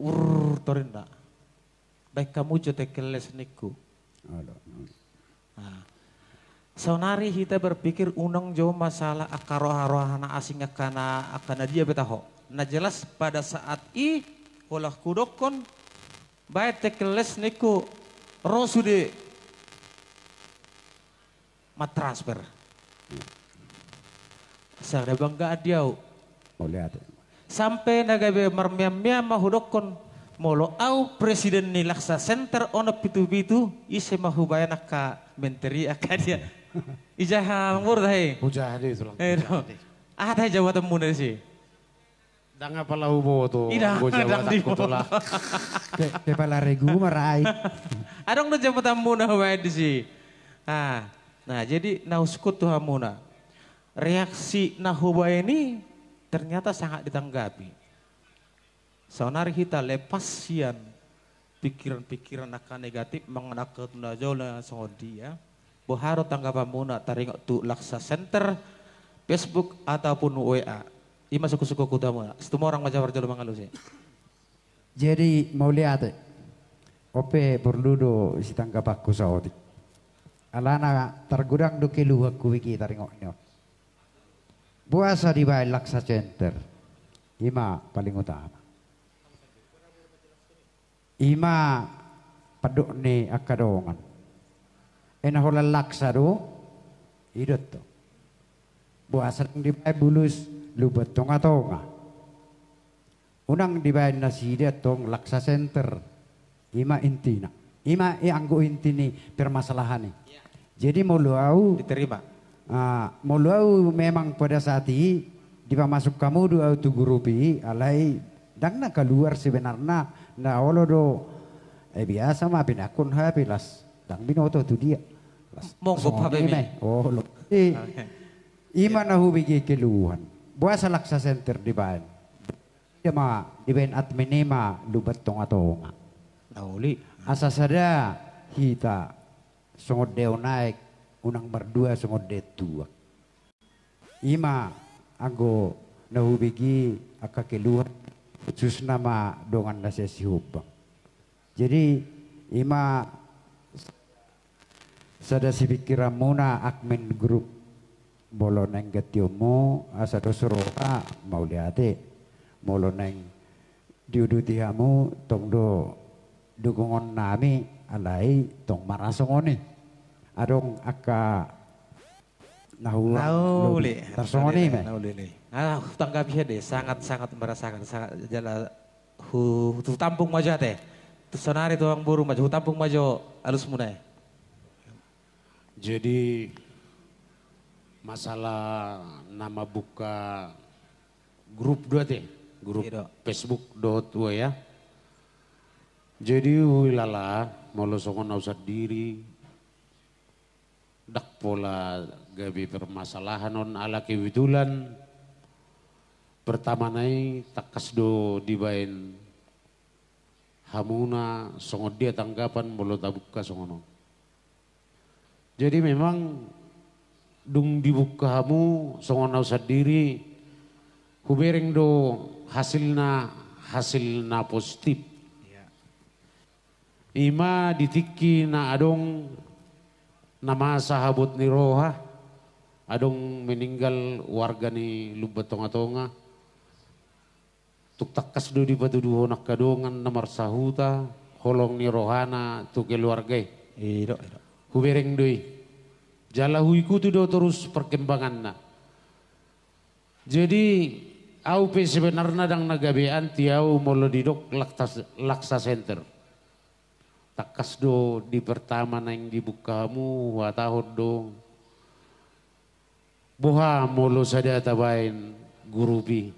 Urr, torinna. Baen hamu jo tengkel les ningku. Olo. Nah. Saonari hita berpikir unang jo masalah angka roha-roha na asing angka na, angka na dia pe taho. Na jelas pada saat i, holan hudokkon, baen tengkel les ningku, ro sude. Mantransfer. Sada banggaan di au. Mauliate. Sampe na gabe marmeam-meam ma hudokkon, molo au presiden ni Laksa Center onom pitu pitu, ise ma hubaen angka menteri angka dia. Ija ha mangboru tahe. Hujaha do i tulang. Eh, do. Hujaha do i. Aha tahe jabatanmuna disi? Ndang apala huboto. Ida, anggo jabatanku tulang. Pe-, kepala regu ma ra i. Adong do jabatanmuna hubaen disi. Ah, nah, jadi na husungkun tu hamuna. Reaksi na hubaen i ternyata sangat ditanggapi. Saonari hita lepas sian pikiran-pikiran angka negatif mangan angka tu na jolo na songon dia. Boha do tanggapanmuna taringot tu Laksa Center, Facebook ataupun W A? I ma sungkun-sungkunku tu hamuna. Situmorang ma jo au parjolo mangalusi. Jadi, mauliate. On pe porlu do sitanggapanku saotik. Alana targodang do keluhanku i taringot ni on. Boasa dibaen Laksa Center? I ma paling utama. I ma pandok ni angka dongan. Ai na holan Laksa do, i do tong. Boasa ndang dibaen bulus Lumban Tongatonga? Unang dibaen nasida tong Laksa Center. I ma intina. I ma i anggo inti ni permasalahan i. Jadi molo au, diterima. Ah, molo au memang pada saat i dipamasuk hamu do au tu grup i, alai ndang na kaluar sebenarna, na olo do, eh, biasa ma pinangkon H P las, ndang binoto tu dia. Las, monggo songon i ma i. Olo. Eh, oke. I ma na hubege keluhan. Boasa Laksa Center dibaen? Dia ma dibaen admin i ma Lumban Tongatonga. Na uli. Asa sada hita songon daonaek, unang mardua songon daontuak. I ma anggo na hubege angka keluhan, khususna ma dongan na sian Sihombang. Jadi, i ma sada sipingkiranmuna admin grup, molo naeng gantionmu, asa dos roha, mauliate. Molo naeng diuduti hamu, tong do dukungonnami, alai tong ma ra songon i. Adong angka na hu-, na uli, tarsongon i ma. Na uli, uli. Ah, hutanggapi hape, sangat, sangat merasakan, sangat jala hu-, hutampung ma jo ate. Tu saonari tu amangboru ma jo, hutampung ma jo alusmuna i. Jadi, masalah na mambuka grup do ate, grup Facebook dohot W A. Jadi huilala, molo songon au sandiri, ndang pola gabe permasalahan on ala kebetulan. Pertama nai tangkas do dibaen hamuna songon dia tanggapan molo tabuka songon on. Jadi memang dung dibuka hamu songon au sandiri, hubereng do hasilna, hasilna positif. Ima di tingki na adong na masa habot ni roha, adong meninggal warga ni Lumban Tongatonga. Tung tangkas do dipatuduhon angka dongan na marsahuta holong ni rohana tu keluarga i. Hubereng do i. Jala huikuti do torus perkembanganna. Jadi au pe sebenarna ndang na gabe anti au molo didok laksa center. Tangkas do di pertama naeng dibuka hamu huhatahon do, boha molo sada tabaen grup i,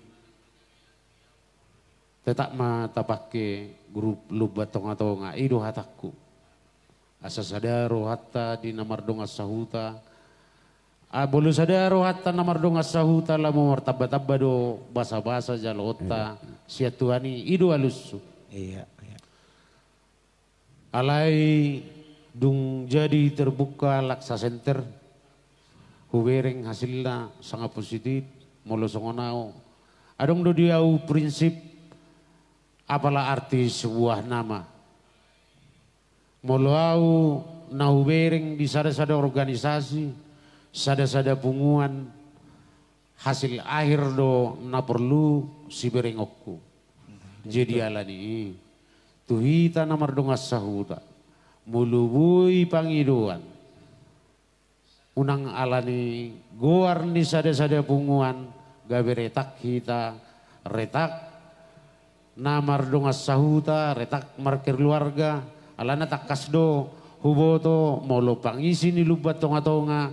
tetap ma tapake grup Lumban Tongatonga, i do hatangku. Asa sada rohanta di na mardongan sahuta. Molo sada rohanta na mardongan sahuta, lamu martambatamba do basabasa jaloonta sian Tuhan i, i do alushu. Alai dung jadi terbuka laksa center, hubereng hasilna sangat positif. Molo songon au, adong do di au prinsip, apalah arti sebuah nama. Molo au na hubereng di sada-sada organisasi, sada-sada punguan, hasil akhir do na porlu siberengonku. Jadi alani i, tu hita na mardongan sahuta, molo boi pangidoan, unang alani goar ni sada-sada punguan gabe retak hita, retak na mardongan sahuta, retak markeluarga. Alana tangkas do huboto molo pangisi ni Lumban Tongatonga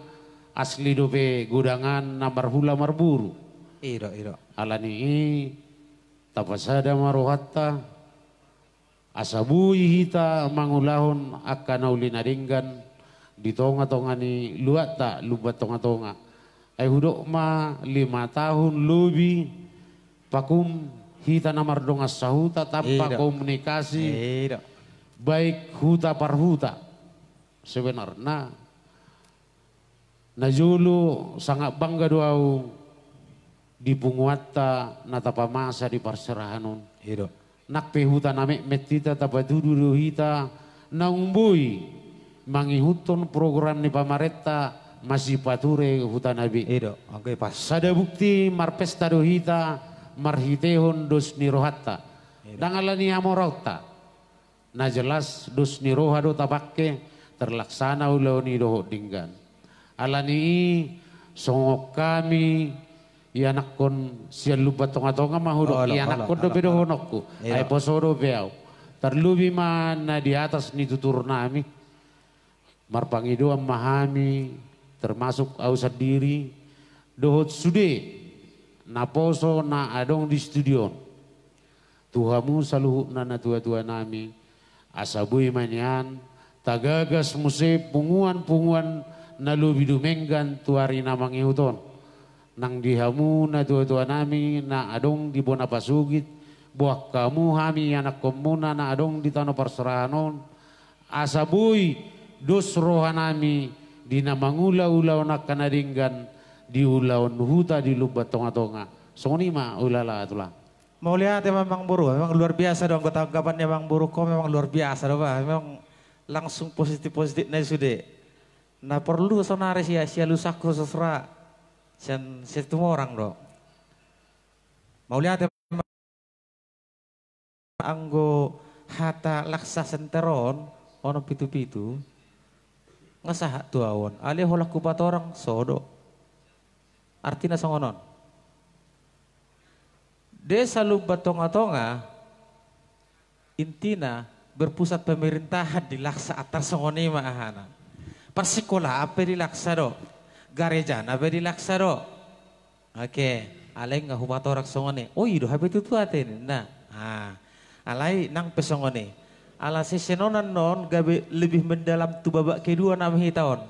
asli dope godangan na marhula marburu. Alani i, tapasada ma rohanta, asa boi hita mangulahon angka na uli na denggan di tonga-tonga ni luatta Lumban Tongatonga. Ai hudok ma lima tahun lobi pakum hita na mardongan sahuta tanpa komunikasi baik huta par huta. Sebenarna na jolo sangat bangga do au di punguanta na tapamasa di parserahan on. Nang pe huta na metmet hita tapatudu do hita naung boi mangihuthon program ni pamarenta masipature hutana be. Sada bukti marpesta do hita marhitehon dos ni rohanta. Ndang alani hamoraonta. Na jelas dos ni roha do tapangke terlaksana ulaon i dohot denggan. Alani i songon hami ianakhon sian Lumban Tongatonga ma hudok, ianakhon dope dohononku. Ai poso dope au. Tarlobi ma na di atas ni tuturnami. Marpangidoan ma hami, termasuk au sandiri, dohot sude naposo na adong di studio on. Tu hamu saluhutna natuatuanami, asa boi ma nian tagagas muse punguan-punguan na lobi dumenggan tu ari na mangihut on. Nang di hamu natuatuanami na adong di bona pasogit, boan hamu hami ianakhonmuna na adong di tano parserahan on, asa boi dos rohanami di na mangula ulaon angka na denggan di ulaon huta di Lumban Tongatonga. Songon i ma, ulaon tulang. Mauliate ma amangboru, memang luar biasa do anggo tanggapan ni amangboru on, memang luar biasa do bah, memang langsung positif-positif nai sude. Na porlu sonari sia, sialusanku sosra sian Situmorang do. Mauliate. Anggo hata laksa senter on, onom pitu pitu, nga sahat tu au on, alai holan hupatorang so do. Artina songon on. Desa Lumban Tongatonga, intina berpusat pemerintahan di Laksa, antar songon i ma ahana. Parsikolaan pe di Laksa do, garejana pe di Laksa do. Oke, alai nga hupatorang songon i. O, i do hape tutu ate ninna. Alai nang pe songon i. Ala sesen on annon gabe lebih mendalam tu babak kedua nama hita on.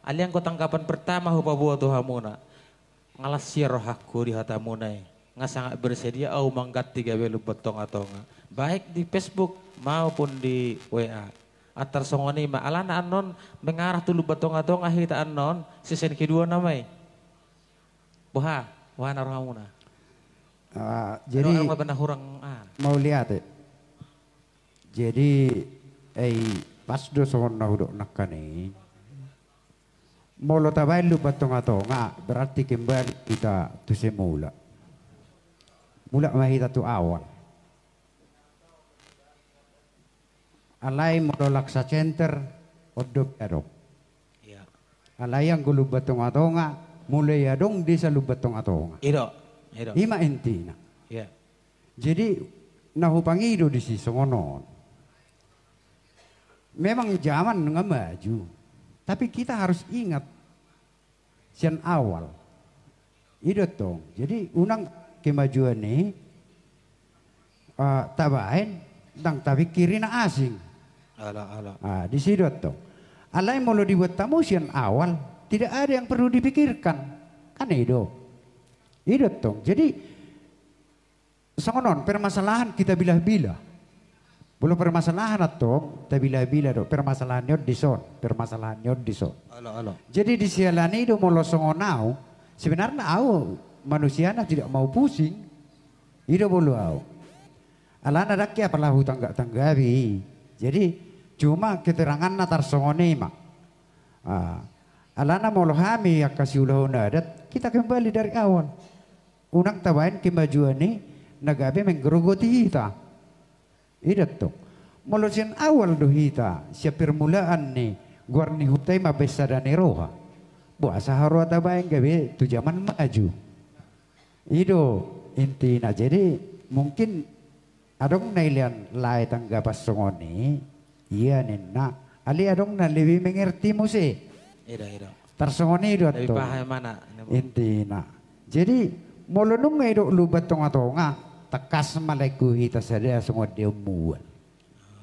Alai anggo tanggapan pertama hupaboa tu hamuna. Nga las ia rohangku di hatamuna i. Nga sangat bersedia au mangganti gabe Lumban Tongatonga. Baik di Facebook maupun di W A. Antar songon i ma alana annon mengarah tu Lumban Tongatonga hita annon sesen kedua nama i. Boha, boha na rohamuna? Ah, jadi, anu, anu, apa na hurang, ah. Mauliate. Jadi, eh, pas do songon na hudok nangkin i. Molo tabaen Lumban Tongatonga, berarti kembali hita tu semula. Mulak ma hita tu awal. Alai molo Laksa Center, on do pe adong. Iya. Alai anggo Lumban Tongatonga, mulai adong desa Lumban Tongatonga. I do, i do. I ma intina. Iya. Jadi, na hupangido disi songon on. Memang zaman nga maju, tapi kita harus ingat sian awal. I do tong. Jadi, unang kemajuan i, ah, tabaen, ndang tapingkiri na asing. Ala, ala. Ah, disi do tong. Alai molo dibuat hamu sian awal, tidak ada yang perlu dipikirkan. Kan i do. I do tong. Jadi, songon on, permasalahan kita bilah-bilah. Molo permasalahan antong, tabilah-bilah do, permasalahan ni on dison, permasalahan ni on dison. Olo, olo. Jadi di siala ni i do molo songon au, sebenarna au manusia na tidak mau pusing. I do molo au. Alana ndang ke apala hutangga-tanggabi. Jadi cuma keteranganna tarsongon i ma. Ah, alana molo hami angka siulahon adat, kita kembali dari awal. Unang tabaen kemajuan i na gabe menggerogoti hita. I do tong. Molo sian awal do hita, sian permulaan ni goar ni huta i mambaen sada ni roha. Boasa haroa tabaen gabe tu zaman maju. I do intina. Jadi mungkin adong na ilean lae tanggapan songon i, ia ninna, alai adong na lebih mengerti muse. I do, i do. Tarsongon i do antong. Lebih paham mana, ini, Bu? Intina. Jadi, molo nunga didok Lumban Tongatonga, tangkas ma laengku hita sada songon dia mual.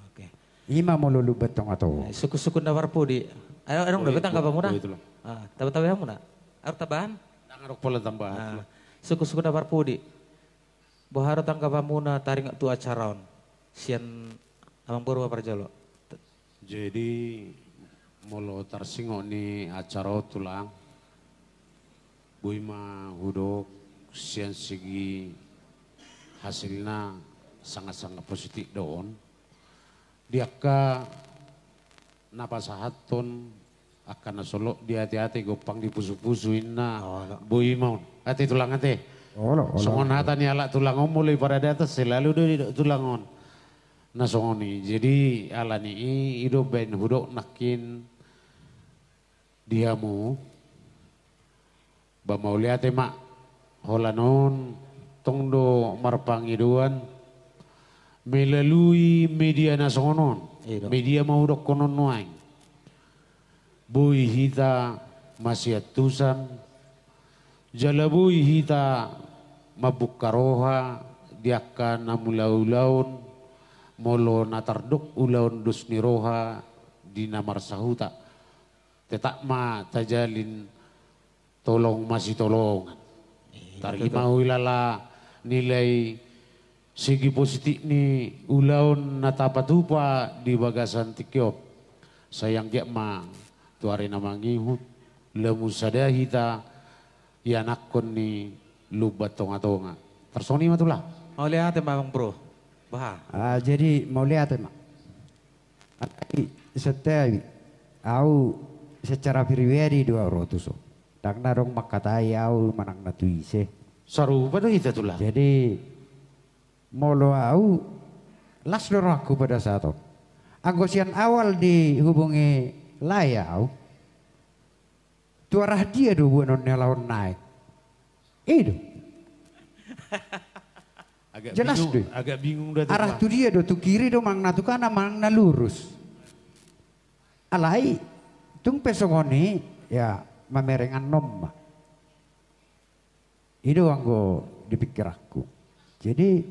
Oke. I ma molo Lumban Tongatonga. Eh, sungkun-sungkun na parpudi. Ayo, adong dope tanggapanmuna? Oi, Tulang. Ah, tamba-tamba hamuna. Adong tambahan? Ndang adong pola tambahan, Tulang. Sungkun-sungkun na parpudi. Boha do tanggapanmuna taringot tu acara on? Sian amangboru ma parjolo. Jadi, molo tarsingok ni acara on, Tulang, boi ma hudok sian segi hasilna sangat-sangat positif do on. Di angka na pasahathon, angka na solot di ate-ate, gompang di pusu-pusu, inna. Olo. Boi ma on. Ate, Tulang, ate. Olo, olo. Songon hata ni halak Tulang on, molo di paradaton selalu do didok Tulang on. Na songon i. Jadi, ala ni i, i do baen hudok nangkin di hamu. Ba mauliate ma, holan on tong do marpangidoan melalui media na songon on. I do. Media ma hudokkon on nuaeng. Boi hita masiantusan, jala boi hita mambuka roha di angka na mangula ulaon, molo na tardok ulaon dos ni roha di na marsahuta. Tetap ma tajalin tolong masitolongan. Iya, tarima betul. Huilala nilai segi positif ni ulaon na tapatupa di bagasan tingki on. Sai anggiat ma tu ari na mangihut, lamu sada hita ianakhon ni Lumban Tongatonga. Tarsongon i ma, Tulang. Mauliate ma, Amang Bro. Bah. Ah, jadi mauliate ma. Alai, santabi, au secara pribadi do au ro tuson. Ndang na adong mangkatai au manang na tu ise. Sarupa do hita, Tulang. Jadi, molo au, las do rohangku pada saat on. Anggo sian awal dihubungi lae au, tu arah dia do boanon ni halak on naeng? I do. Agak jelas bingung, do i. Agak bingung dah tu arah tu dia do, tu kiri do manang na tu kanan manang na lurus. Alai, tung pe songon i, ya, mamereng annon ma. I do anggo di pikiranku. Jadi,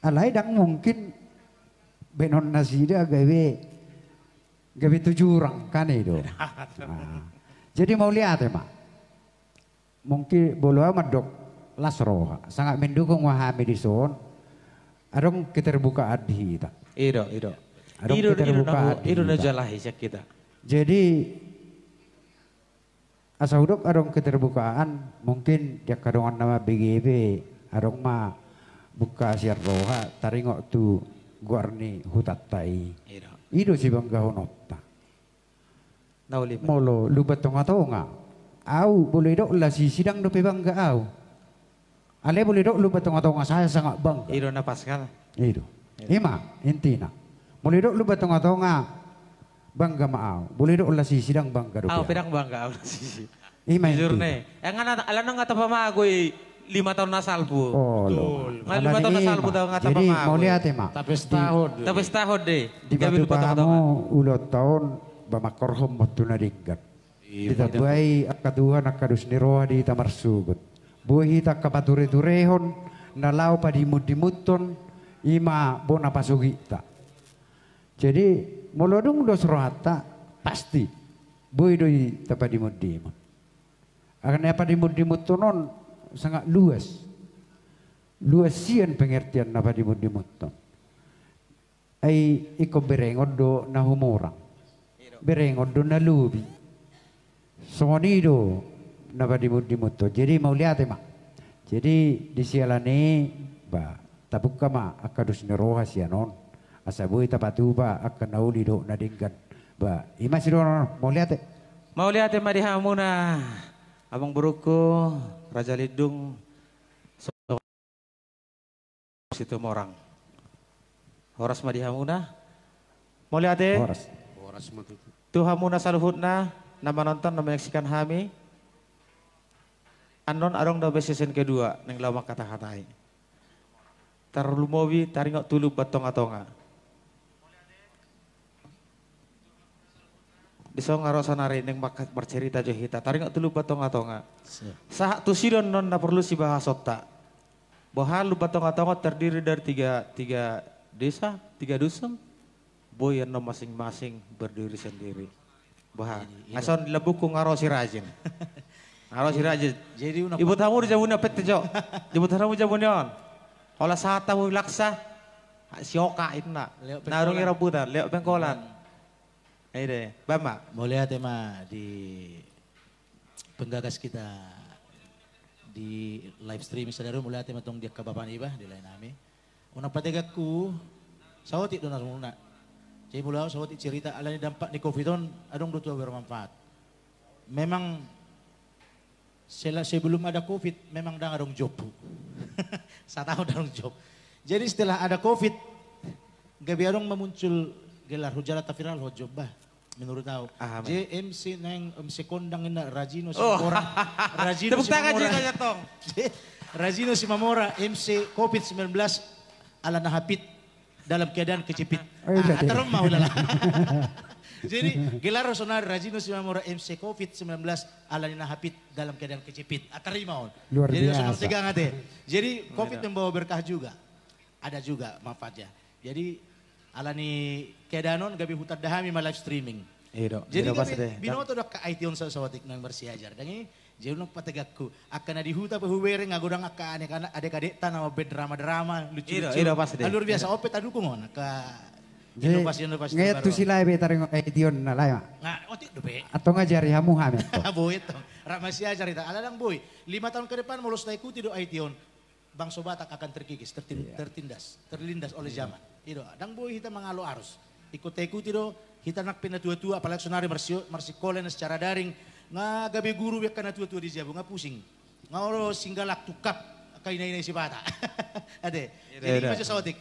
alai ndang mungkin Baenon nasida gabe, gabe tu jurang kan i do. Jadi mauliate ma. Mungkin molo au mandok las roha sangat mendukung ma hami dison. Adong keterbukaan di hita. I do, i do. Adong keterbukaan di hita. Jadi asa hudok adong keterbukaan, mungkin di angka dongan na mambege pe adong ma buka sian roha taringot tu goar ni hutanta i. I do sibanggahononta. Molo Lumban Tongatonga, au boi didok las i sidang dope bangga au. Alai boi didok Lumban Tongatonga saya sangat bangga. I do na pas kan. I do. I ma intina. Molo didok Lumban Tongatonga bangga ma au, boi didok las i sidang bangga dope au. Au pe ndang bangga au las i. I ma intina. Alana nga tapamago i lima taon na salpu. Nga lima taon na salpu taon nga tapamago i. Jadi mauliate ma. Tapestahon do i. Dipatupa hamu ulaonta on, ba mangkorhon ma tu na denggan. Ditambai angka Tuhan angka dos ni roha di hita marsogot. Boi hita angka patureturehon na laho padimundimunhon, i ma bona pasogitta. Jadi molo dung dos rohanta, pasti boi do i tapadimundimun. Angka na padimundimunhon on sangat luas. Luas sian pengertian na padimundimunhon. Ai ingkon berengon do na humurang, berengon do na lobi. Songon i do na padimundimunhon. Jadi mauliate ma. Jadi di siala ni i, ba, tabuka ma angka dos ni roha sian on, asa boi tapatupa angka na uli dohot na denggan. Ba, i ma sidohonon, mauliate. Mauliate ma di hamuna, amangborungku, Raja Lindung, Situmorang. Horas ma di hamuna. Mauliate. Horas. Horas ma tutu. Tu hamuna saluhutna na manonton, na menyaksikan hami. Annon adong do be sesi kedua naeng laho mangkatahatai. Tarlumobi taringot tu Lumban Tongatonga. Dison nga ro sonari naeng marcerita jo hita taringot tu Lumban Tongatonga. Sahat tusi do annon na porlu sibahasonta. Boha Lumban Tongatonga terdiri dari tiga, tiga desa, tiga dusun. Boi annon masing-masing berdiri sendiri. Boha. Nga songon di lambungku nga ro si Rajin. Nga ro si Rajin. Jadi ibot hamu do jabu ni on, pette jo. Ibot hamu jabu ni on. Holan sahat hamu Laksa. Si Oka inna. Na dung i rambutan, Lewat Bengkolan. Ede, bama. Mauliate ma di penggagas kita di live streaming sadari on, mauliate ma tong di angka bapa niba, di lae nami. Unang pategakku, saotik do na muna. Jadi molo au saotik cerita, alani dampak ni covid on, adong do tubu bermanfaat. Memang Sela-, sebelum ada covid, memang ndang adong job. Sataon ndang adong job. Jadi setelah ada covid, gabe adong ma muncul gelar, hujala taviral ho job bah. Menurut au. Aha, men? Jadi M C naeng, M C kondang inna Rajino Simamora. Rajino Simamora. Tepuk tangan juga ya, Tong. Rajino Simamora, M C covid sembilan belas, ala na hapit dalam keadaan kejepit. Atar on ma ulala. Jadi gelar sonari Rajino Simamora M C covid sembilan belas ala ni na hapit dalam keadaan kejepit. Atar i ma on. Jadi songon tegang ate. Jadi covid membawa berkah juga. Ada juga manfaatnya. Jadi ala ni keadaan on gabe hutanda hami ma live streaming. Jadi gabe binoto do angka aiti on saotik naeng marsiajar. Dang i Jadi unang pategakku. Angka na di huta pe hubereng, nga godang angka anek-anak, adek-adekta na mambaen drama-drama lucu-lucu. Luar biasa, on pe tadukung on angka inovasi-inovasi terbaru. Nga tusi lae be taringot aiti on na lae ma. Nga otik dope. Antong ajari hamu hami antong. Boi antong. Rap marsiajar hita. Ala ndang boi. Lima tahun ke depan molo so taikuti do aiti on, bangso Batak akan terkikis, tertin-, tertindas, terlindas oleh zaman. I do, ndang boi hita mangalo arus. Ingkon taikuti do hita nang pe na tua-tua, apalagi sonari marsi-, marsikola na secara daring, nga gabe guru be angka na tua-tua di jabu, nga pusing. Nga olo singgalak tungkap angka ina-ina i sipata. Ate. Jadi i ma jo saotik.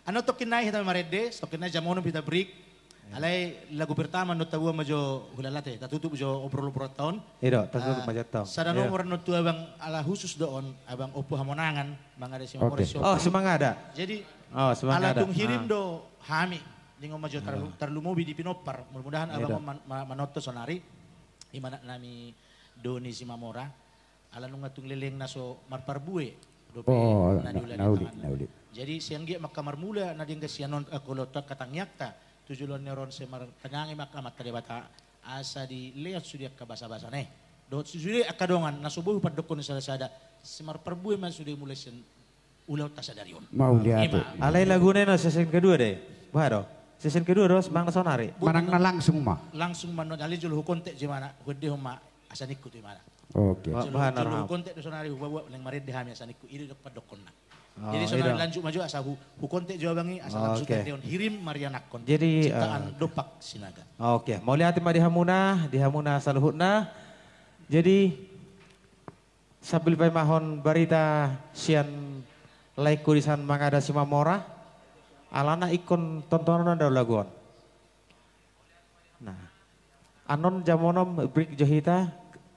Annon tongkin nai hita marende, tongkin nai jam onom hita break. Alai lagu pertama annon taboan ma jo hulala ate, tatutup jo obrol-obrolta on. I do, tatutup ma jo antong. Sada nomor annon tu abang, ala khusus do on, abang Ompu Hamonangan, Mangada Simamora. Oke. Oh, Simangada. Jadi ala tung hirim do hami, ningon ma jo tarlu-, tarlumobi di pinompar. Mudah-mudahan abang on man-, ma-, manonton sonari. I ma anak nami Doni Simamora. Ala nunga tung lelengna so marparbue dope. Oh, na diula na uli, na uli. Jadi sian dia ma angka marmula na denggan sian on, angka ulaonta, angka tangiangta tu joloan ni ari on, sai martangiang ma angka Amanta Debata asa dilehon sude angka basabasana i dohot sude angka dongan na so boi hupandokkon di sada-sada, sai marparbue ma sude mulai sian ulaonta sadari on. Mauliate. Ima. Alai laguna i na season kedua do i. Boha do? Season kedua do, manang na sonari? Manang na langsung ma? Langsung ma, alai jolo hukontak jo ibana, huendehon ma asa ningku tu ibana. Oke. Jolo, jolo hukontak do sonari, hubaen, naeng marende hami asa ningku, i do pandokkonna. Jadi sonari lanjut ma jo, asa hu, hukontak jo abang i asa langsung huendehon, hirim ma rianakkon. Jadi ciptaan Dompak Sinaga. Oke, mauliate ma di hamuna, di hamuna saluhutna. Jadi sambil paimahon barita sian laengku di San Mangada Simamora, alana ingkon tontonon do lagu on. Nah, annon jam onom break jo hita,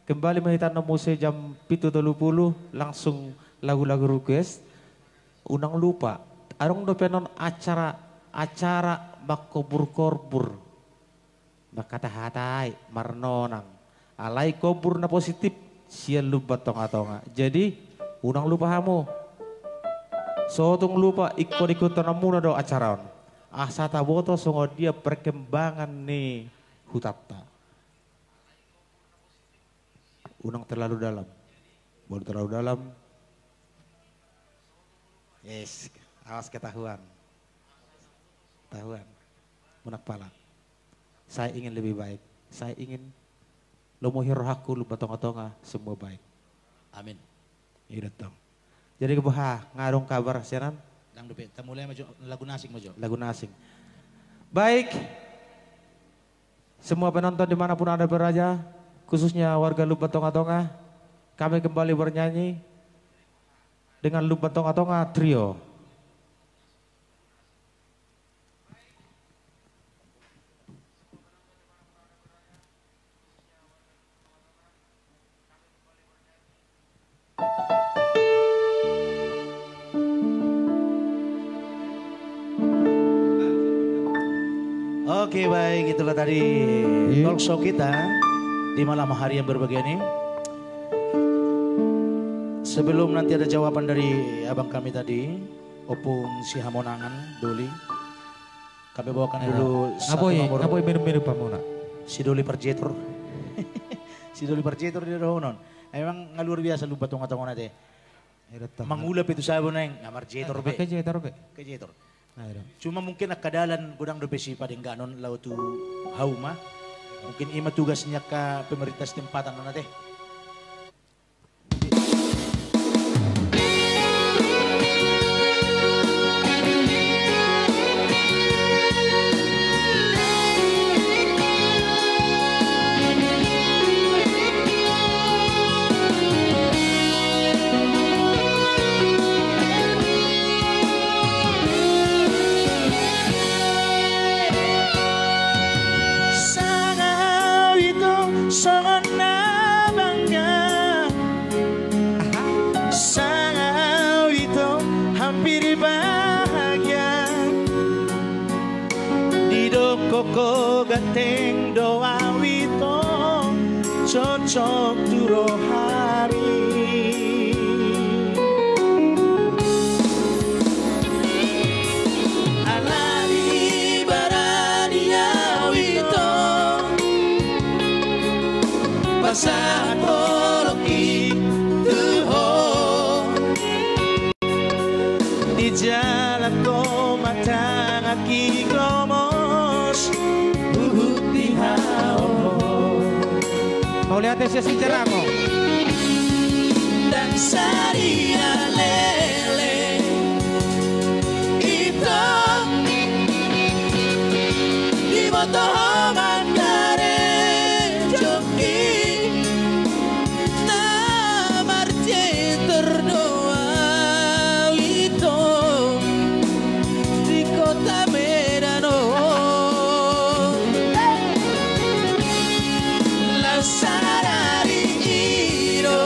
kembali ma hita annon muse jam pitu tolu pulu, langsung lagu-lagu request. Unang lupa, adong dope annon acara, acara mangkorbur-korbur. Mangkata-hatai, marnonang. Alai korbur na positif sian Lumban Tonga-tonga. Jadi unang lupa hamu. So tung lupa, ingkon ikuthononmuna do acara on asa taboto songon dia perkembangan ni hutanta. Unang terlalu dalam. Molo terlalu dalam, yes, awas ketahuan. Ketahuan. Unang pala. Saya ingin lebih baik. Saya ingin, lomo hian rohangku, Lumban Tonga-tonga semua baik. Amin. I do tong. Jadi boha, nga adong kabar sian an? Ndang dope, tamulai ma jo, lagu na asing ma jo. Lagu na asing. Baik. Semua penonton di mana pun Anda berada, khususnya warga Lumban Tonga-tonga, kami kembali bernyanyi dengan Lumban Tonga-tonga Trio. Oke, baik, itulah tadi talk show kita di malam hari yang berbahagia ini. Sebelum nanti ada jawaban dari abang kami tadi, Ompung Sihamonangan, Doli. Kami bawakan dulu satu nomor. Nga boi minum-minum hamuna? Si Doli Parjetor. Si Doli Parjetor di dohonon. Memang nga luar biasa Lumban Tonga-tonga on ate. Mangula pe tu Sabo naeng, nga marjetor be. Pakai jetor be. Pakai jetor. Cuma mungkin angka dalan godang dope sipadengganon laho tu hauma. Mungkin i ma tugas ni angka pemerintah setempat on ate. Sanga au ito songon na bangga. Sanga au ito hampir bahagia. Didok ho ganteng do au ito, cocok tu rohami. Ala ni barani au ito, pasahat holongki tu ho. Dijalakhon ma tanganki gomos, huhut dihaholongi. Mauliate sian Sijalango. Ndang sadia lele ito, diboto ho ma karejongki. Na marjetor do au ito di kota Medan on. Laos sadari i do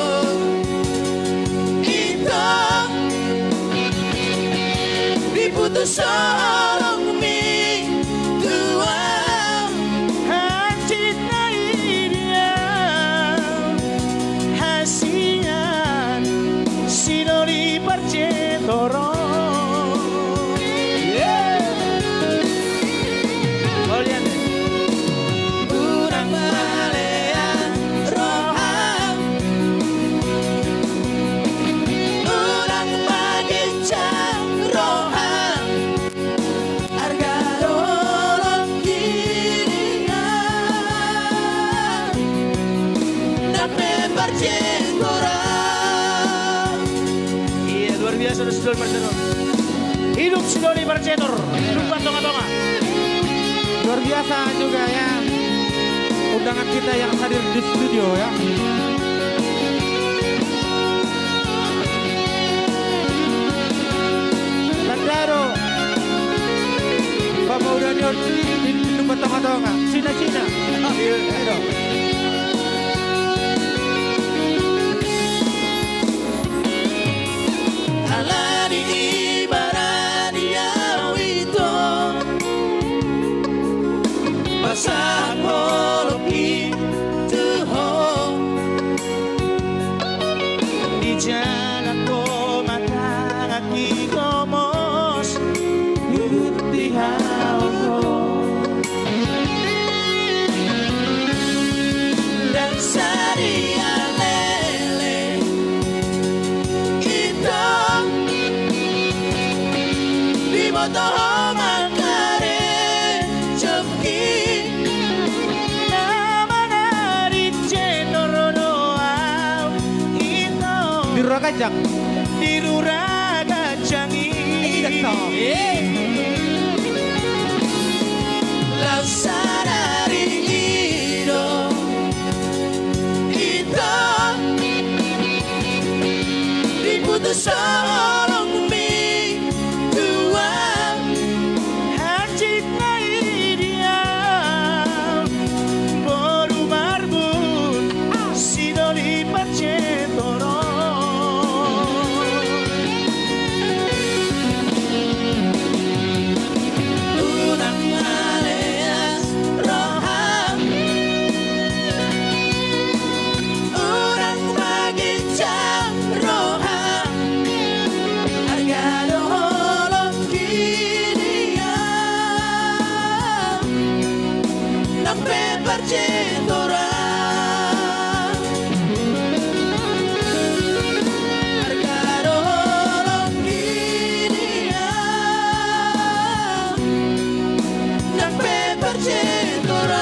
ito diputus holongmi tu au. Hidup si Doli Parjetor, Lumban Tonga-tonga. Luar biasa juga ya undangan kita yang hadir di studio ya. Tanda do pamauliate on di Lumban Tonga-tonga. Cina-cina. Iya. Iya dong. Alani i barani au ito, pasahat holongki tu ho. Di jalan ho ma tanganki gomos, huhut di hau ho. Ndang sadia lele ito, diboto ho ma karejongki. Na mangarice toro do au ito. Di Rura Ganjang. Di Rura Ganjang i. Iya, toh. Eh. Laos sadari i do ito diputus holongmi tu au. Hansit na i di au boru marbun si Doli Parjetor on. Unang maleas roham, unang maginjang roham, arga do holongki di au, nang pe Parjetor an. Arga do holongki di au, nang pe Parjetor an.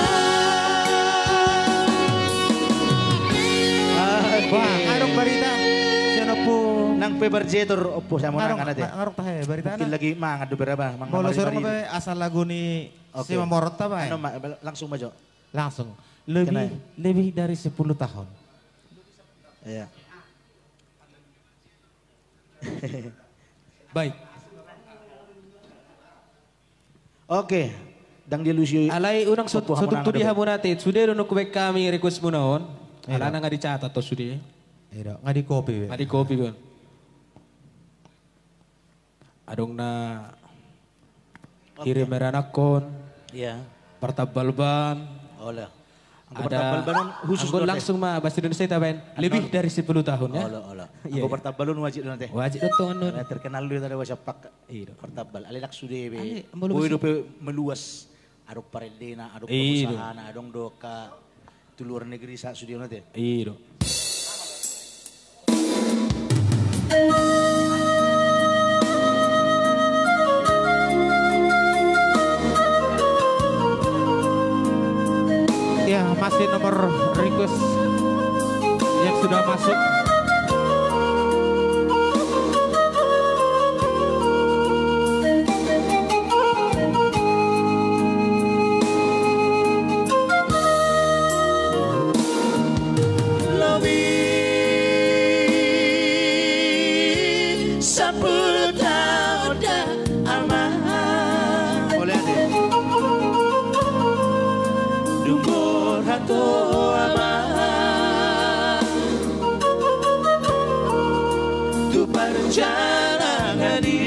Wah, adong barita sian Ompu. Nang pe Parjetor, Ompu, sian Morangan ate. Ngarung tahe barita. Mungkin lagi mangan do berapa, Mang. Molo surung pe asal lagu ni Oke. Simamoronta baen. Anu ma, langsung ma jo. Langsung. Lebih, lebih dari sepuluh tahun. Iya. Baik. Oke. Ndang dialusi. Alai unang so tung tu di hamu nate. Sude do nunga hubaen hami request muna on. Iya. Alana nga dicatat do sude. Iya, nga dikopi be. Nga dikopi be on. Adong na kirim hera nangkon. Iya. Partambal ban. Olo. Anggo partambal ban on khusus do, langsung ma bahasa Indonesia tabaen. Lebih dari sepuluh tahun ya. Olo, olo. Iya. Anggo partambal on wajib do nate. Wajib do tong annon. Terkenal do tadi wajib pak. Iya. Partambal. Alai langsung sude be. Boi dope meluas. Adong parendena, adong pengusahana, adong do angka tu luar negeri sahat sude on ate. I do. Ya, masih nomor request yang sudah masuk. Lobi sampulu taon da ama. Dung borhat ho ama tu parjalangan i,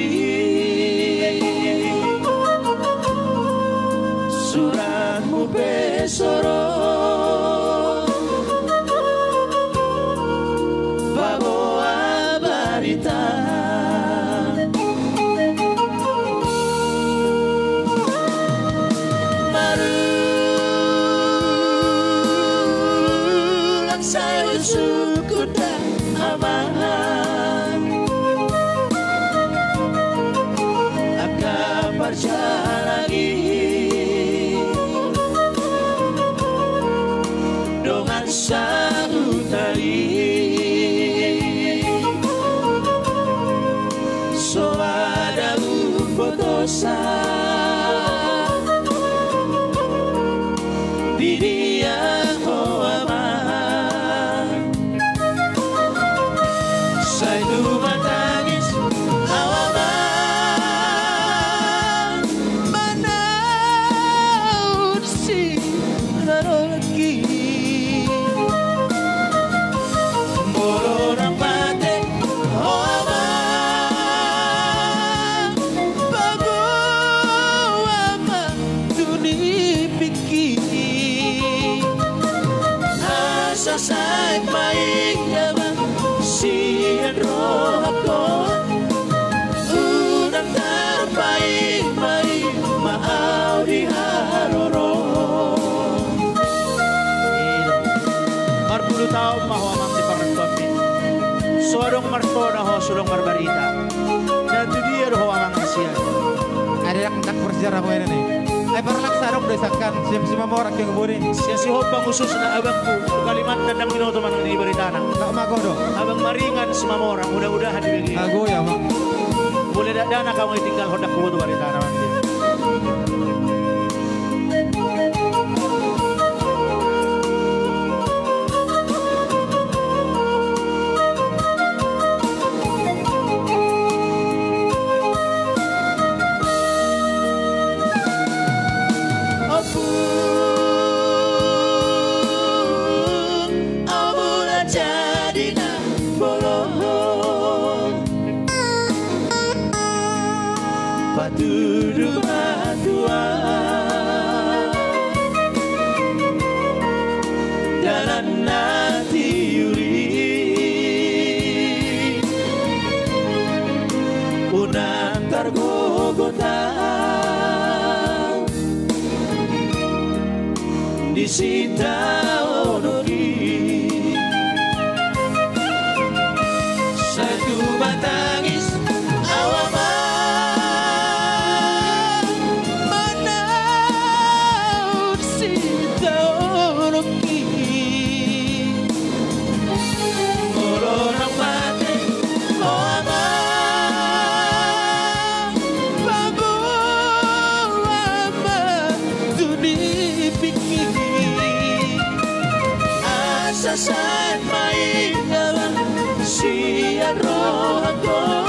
suratmu pe so ro paboa barita. Marulang sai husungkun da ama, angka parjalangan i dongan sahuta i, so Sai paima damang sian rohangku, unang tarpaima-ima au di haroro. Marpulu taon ma ho amang di parnangkomi. So adong martona ho, so adong marbarita. Na tu dia do ho amang sian? Ai ndang, ndang marsejarah ho ena ni. Ai parlak sa adong do i sangkan, sian Simamora ke buni. Sian Sihombang khususna abangku, tu Kalimantan ndang binoto manang di baritana. Ndang mago do. Abang maringan Simamora, mudah-mudahan dibege. Ago ya, Bang. Molo dakdanak au nga tinggal ho ndang huboto baritana, Bang. Ompung, ompu na jadi na bolon, patudu ma tu au dalan na tiur i, unang targogot au di sitaonon i. Sai tumatangis au amang manaon sitaonon i. Molo naung mate ho amang, paboa ma tu nipingki, asa sai paima damang sian rohangku,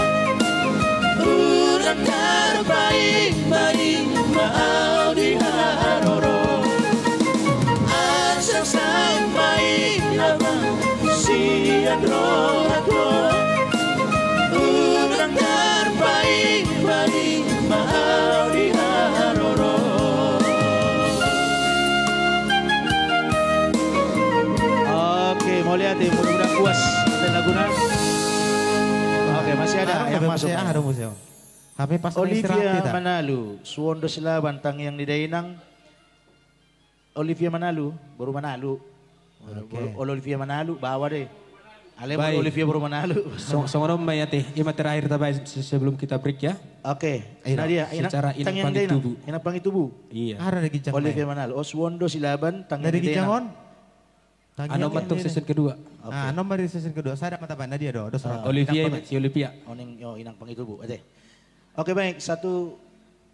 unang tarpaima-ima au di haroro. Asa sai paima damang sian rohangku, unang tarpaima-ima au di haroro. Oke, mauliate, mudah-mudahan puas dengan laguna. Oke, masih ada yang masuk. Aha do muse on? Hape pas Olivia Manalu, Suondo Silaban, Tangiang ni Dainang. Olivia Manalu, boru Manalu. Oke. Boru, Olivia Manalu, bawa deh. Alai boru Olivia boru Manalu. Songon on ma i ate, i ma terakhir tabaen se-, sebelum kita break ya. Oke. Nah, dia, secara inang pangitubu. Inang pangitubu. Iya. Olivia Manalu. Oh, Suondo Silaban, Tangiang ni Dainang. Anon ma tong season kedua. Oke. Ah, anon ma di season kedua. Sada ma tabaen, na dia do, dos orang. Olivia, inang pangitubu. Oke, baik. Satu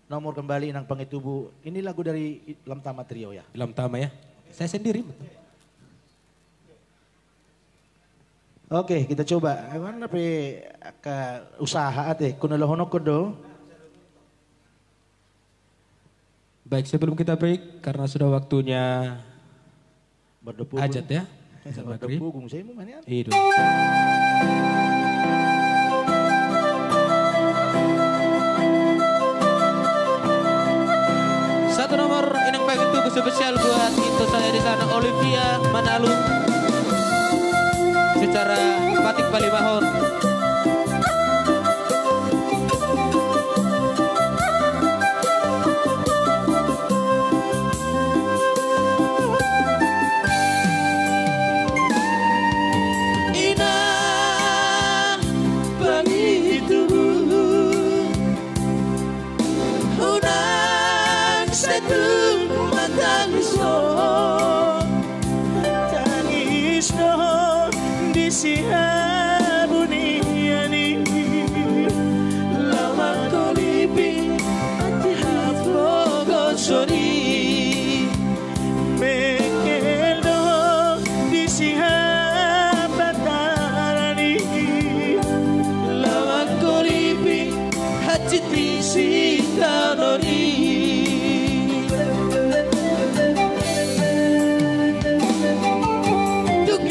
nomor kembali, inang pangitubu. Ini lagu dari I-, Lam Tama Trio ya? Lam Tama ya. Saya sendiri. Oke, kita coba. Mana pe angka usaha ate, kuna lohonokon do. Baik, sebelum kita break, karena sudah waktunya Ajat ya. Ajat maghrib. Iya dong. Satu nomor inang pangitubu spesial buat intosanna di sana, Olivia Manalu. Secara batik Palimanan. Inang pangitubu, unang sai tung matangis ho. Tangis do ho di sihabunian i. Laho mangkolipi hatiha pogoson i. Mengkel do ho di sihapataran i. Laho mangkolipi hansit ni sitaonon i. Tung i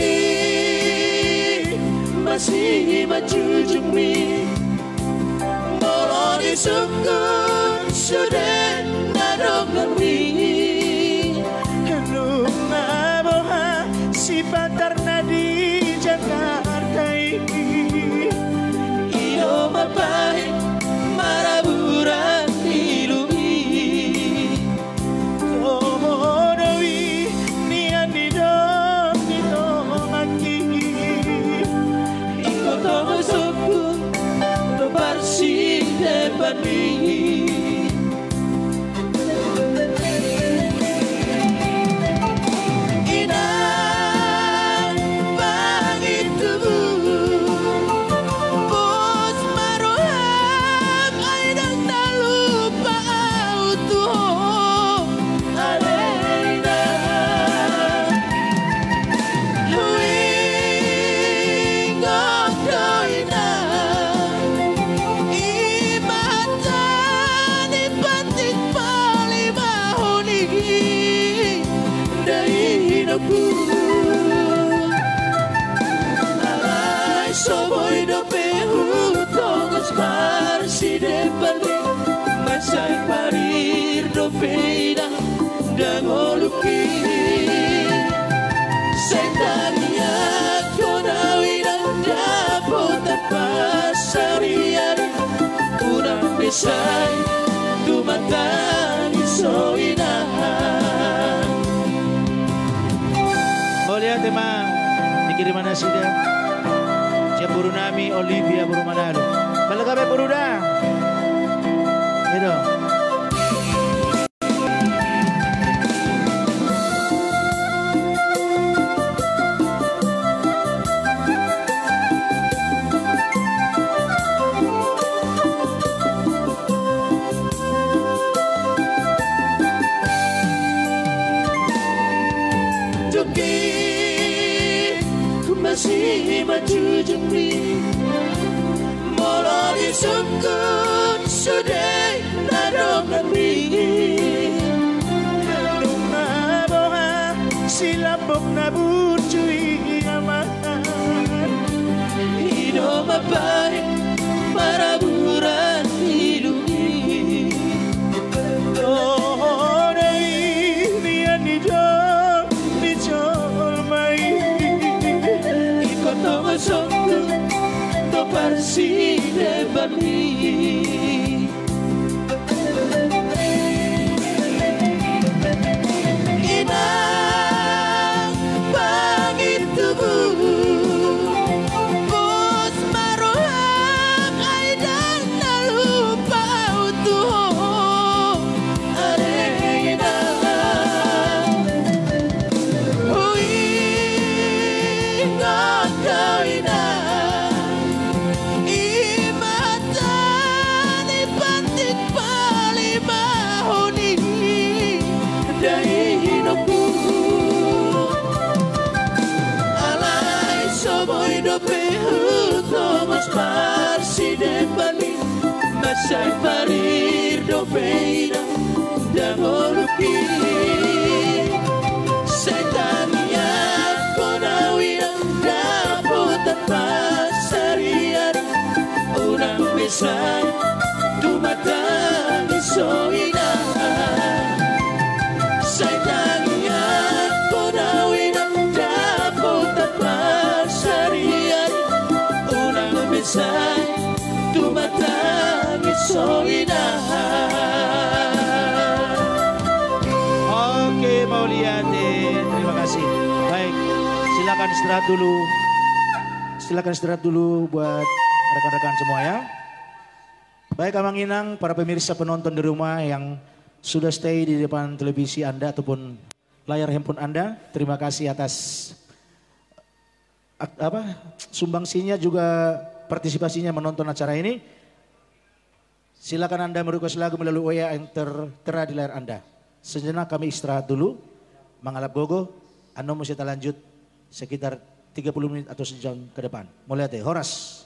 ma simanjujungmi. Molo disungkun sude na donganmi. Nunga boha sipatar Alai so boi dope hutongos parsidebanmi, mansai parir dope inang dang olukki. Sai tangianghon au inang dapotan pasariari, unang be sai tumatangis ho inang. Mauliate ma di kiriman nasida sian boru nami Olivia boru Manalu. Balga be boru da. I do. Jungki, masima jujungmi, molo disungkun sude na donganmi. Nunga boha silambok na burju i, Ama. I do mambahen paraburan ilung i. Dohonai nian i do ni jolma i. Ingkon tongosonku do parsidebanmi. Inang pangintubu, pos ma roham ai ndang na lupa au tu ho. Ale inang, huingot do inang i mata ni pantik palimahon i, dainangku. Alai so boi dope hutongos parsidebanmi, mansai parir dope inang dang olukki. Sai tangianghon au inang dapotan pasariari, unang be sai tumatangis ho inang. Sai tangianghon au inang dapotan pasariari, unang be sai tumatangis ho inang. Oke, mauliate, terima kasih. Baik, silakan istirahat dulu. Silakan istirahat dulu buat rekan-rekan semua ya. Baik, Amang Inang, para pemirsa penonton di rumah yang sudah stay di depan televisi Anda ataupun layar handphone Anda, terima kasih atas ak-, apa, sumbangsinya juga partisipasinya menonton acara ini. Silakan Anda merequest lagu melalui W A yang tertera di layar Anda. Sejenak kami istirahat dulu, mangalap gogo, annon muse talanjut sekitar tiga puluh menit atau sejam ke depan. Mauliate, horas.